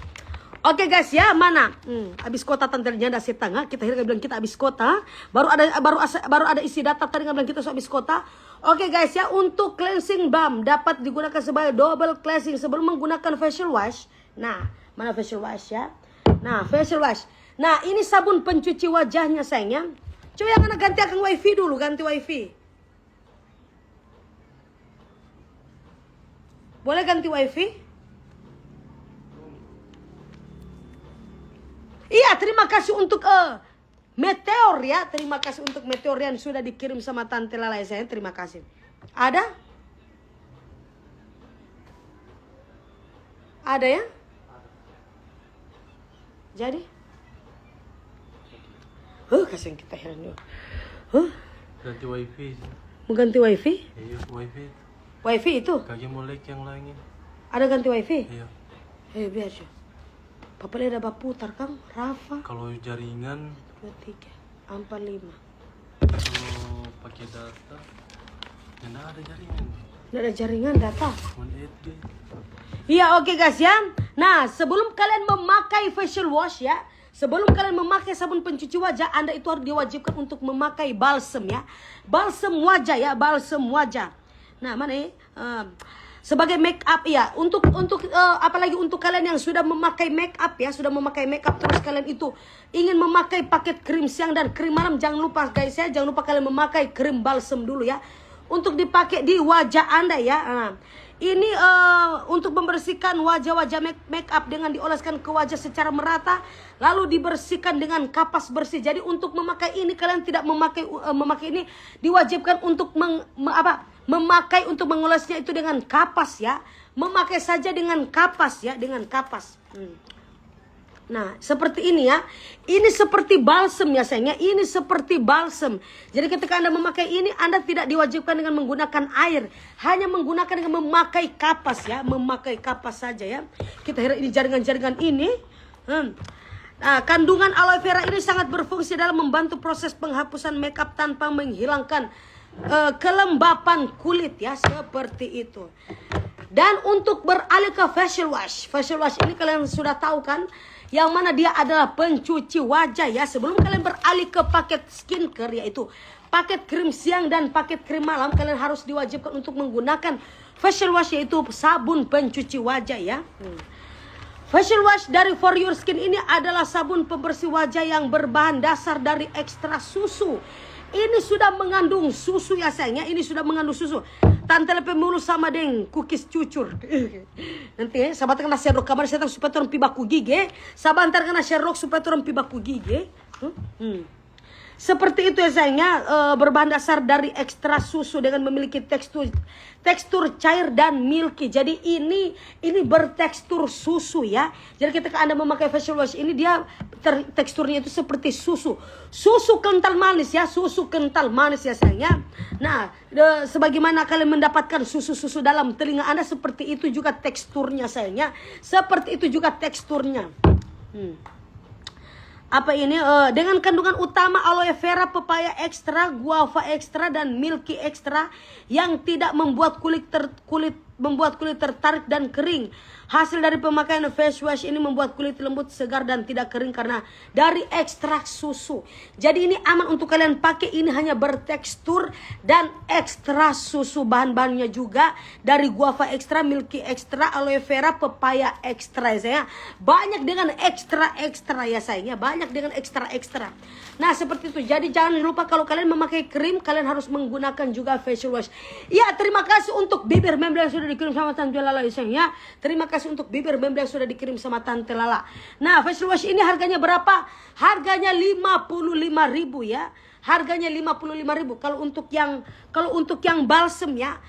Oke guys ya, mana? Hmm, abis kota tante nyanda setengah, kita heran bilang kita abis kota. Baru ada, baru asa, baru ada isi data tadi bilang kita so abis kota. Oke guys ya, untuk cleansing balm dapat digunakan sebagai double cleansing sebelum menggunakan facial wash. Nah, mana facial wash ya? Nah, facial wash. Nah, ini sabun pencuci wajahnya sayang ya. Coba yang mana ganti akang wifi dulu, ganti wifi. Boleh ganti wifi? Iya, terima kasih untuk eh, Meteor ya. Terima kasih untuk Meteor yang sudah dikirim sama Tante Lala ya sayang. Terima kasih. Ada? Ada ya? Jadi? Huh, kasihan kita heran juga. Huh? Ganti wifi sih. Mau ganti wifi? Iya, wifi. Wifi itu? Kage mau like yang lainnya. Ada ganti wifi? Iya. Eh, biar sih. Papa lihat ada baputar kang, Rafa. Kalau jaringan, Dua, tiga, empat, lima. Kalau pakai data, ya nggak ada jaringan. Nggak ada jaringan data. Cuman F B. Iya, oke guys ya. Nah, sebelum kalian memakai facial wash ya, sebelum kalian memakai sabun pencuci wajah, Anda itu harus diwajibkan untuk memakai balsem ya. Balsem wajah ya, balsem wajah. Nah, mana ya? Em, sebagai make up ya, untuk untuk eh, apalagi untuk kalian yang sudah memakai make up ya, sudah memakai make up terus kalian itu ingin memakai paket krim siang dan krim malam, jangan lupa guys ya, jangan lupa kalian memakai krim balsem dulu ya. Untuk dipakai di wajah Anda ya. Nah, ini eh, untuk membersihkan wajah-wajah make, make up dengan dioleskan ke wajah secara merata, lalu dibersihkan dengan kapas bersih. Jadi untuk memakai ini kalian tidak memakai eh, memakai ini diwajibkan untuk meng, me- apa? Memakai untuk mengolesnya itu dengan kapas ya. Memakai saja dengan kapas ya, dengan kapas. Hmm. Nah, seperti ini ya. Ini seperti balsem ya sayang ya. Ini seperti balsem. Jadi ketika Anda memakai ini, Anda tidak diwajibkan dengan menggunakan air. Hanya menggunakan dengan memakai kapas ya. Memakai kapas saja ya. Kita heran ini jaringan-jaringan ini. Hmm. Nah, kandungan aloe vera ini sangat berfungsi dalam membantu proses penghapusan makeup tanpa menghilangkan eh, kelembapan kulit ya, seperti itu. Dan untuk beralih ke facial wash, facial wash ini kalian sudah tahu kan, yang mana dia adalah pencuci wajah ya. Sebelum kalian beralih ke paket skincare, yaitu paket krim siang dan paket krim malam, kalian harus diwajibkan untuk menggunakan facial wash, yaitu sabun pencuci wajah ya. Hmm. Facial wash dari For Your Skin ini adalah sabun pembersih wajah yang berbahan dasar dari ekstra susu. Ini sudah mengandung susu ya sayang ya, ini sudah mengandung susu. Tante lepe mulu sama deng kukis cucur. Nanti ya, sabar kena serok kamar saya supaya torang pi baku gigi. Sabar ntar kena serok supaya torang pi baku gigi. Hmm. Hmm. Seperti itu ya sayang ya, eh, berbahan dasar dari ekstra susu dengan memiliki tekstur tekstur cair dan milky. Jadi ini ini bertekstur susu ya. Jadi ketika Anda memakai facial wash ini, dia ter- teksturnya itu seperti susu. Susu kental manis ya, susu kental manis ya sayang ya. Nah, de- sebagaimana kalian mendapatkan susu-susu dalam telinga Anda, seperti itu juga teksturnya sayang ya. Seperti itu juga teksturnya. Hmm. Apa ini eh, dengan kandungan utama aloe vera, pepaya ekstra, guava ekstra, dan milky ekstra yang tidak membuat kulit ter, kulit membuat kulit tertarik dan kering. Hasil dari pemakaian face wash ini membuat kulit lembut, segar, dan tidak kering karena dari ekstrak susu. Jadi ini aman untuk kalian pakai, ini hanya bertekstur dan ekstra susu. Bahan-bahannya juga dari guava ekstra, milky ekstra, aloe vera, pepaya ekstra ya sayang. Banyak dengan ekstra-ekstra ya sayang ya, banyak dengan ekstra-ekstra. Nah seperti itu. Jadi jangan lupa kalau kalian memakai krim, kalian harus menggunakan juga facial wash. Ya, terima kasih untuk bibir Memble yang sudah dikirim sama Tante Lala ya sayang ya. Terima kasih untuk bibir Memble yang sudah dikirim sama Tante Lala. Nah, facial wash ini harganya berapa? Harganya lima puluh lima ribu ya. Harganya lima puluh lima ribu. Kalau untuk yang kalau untuk yang balsem ya,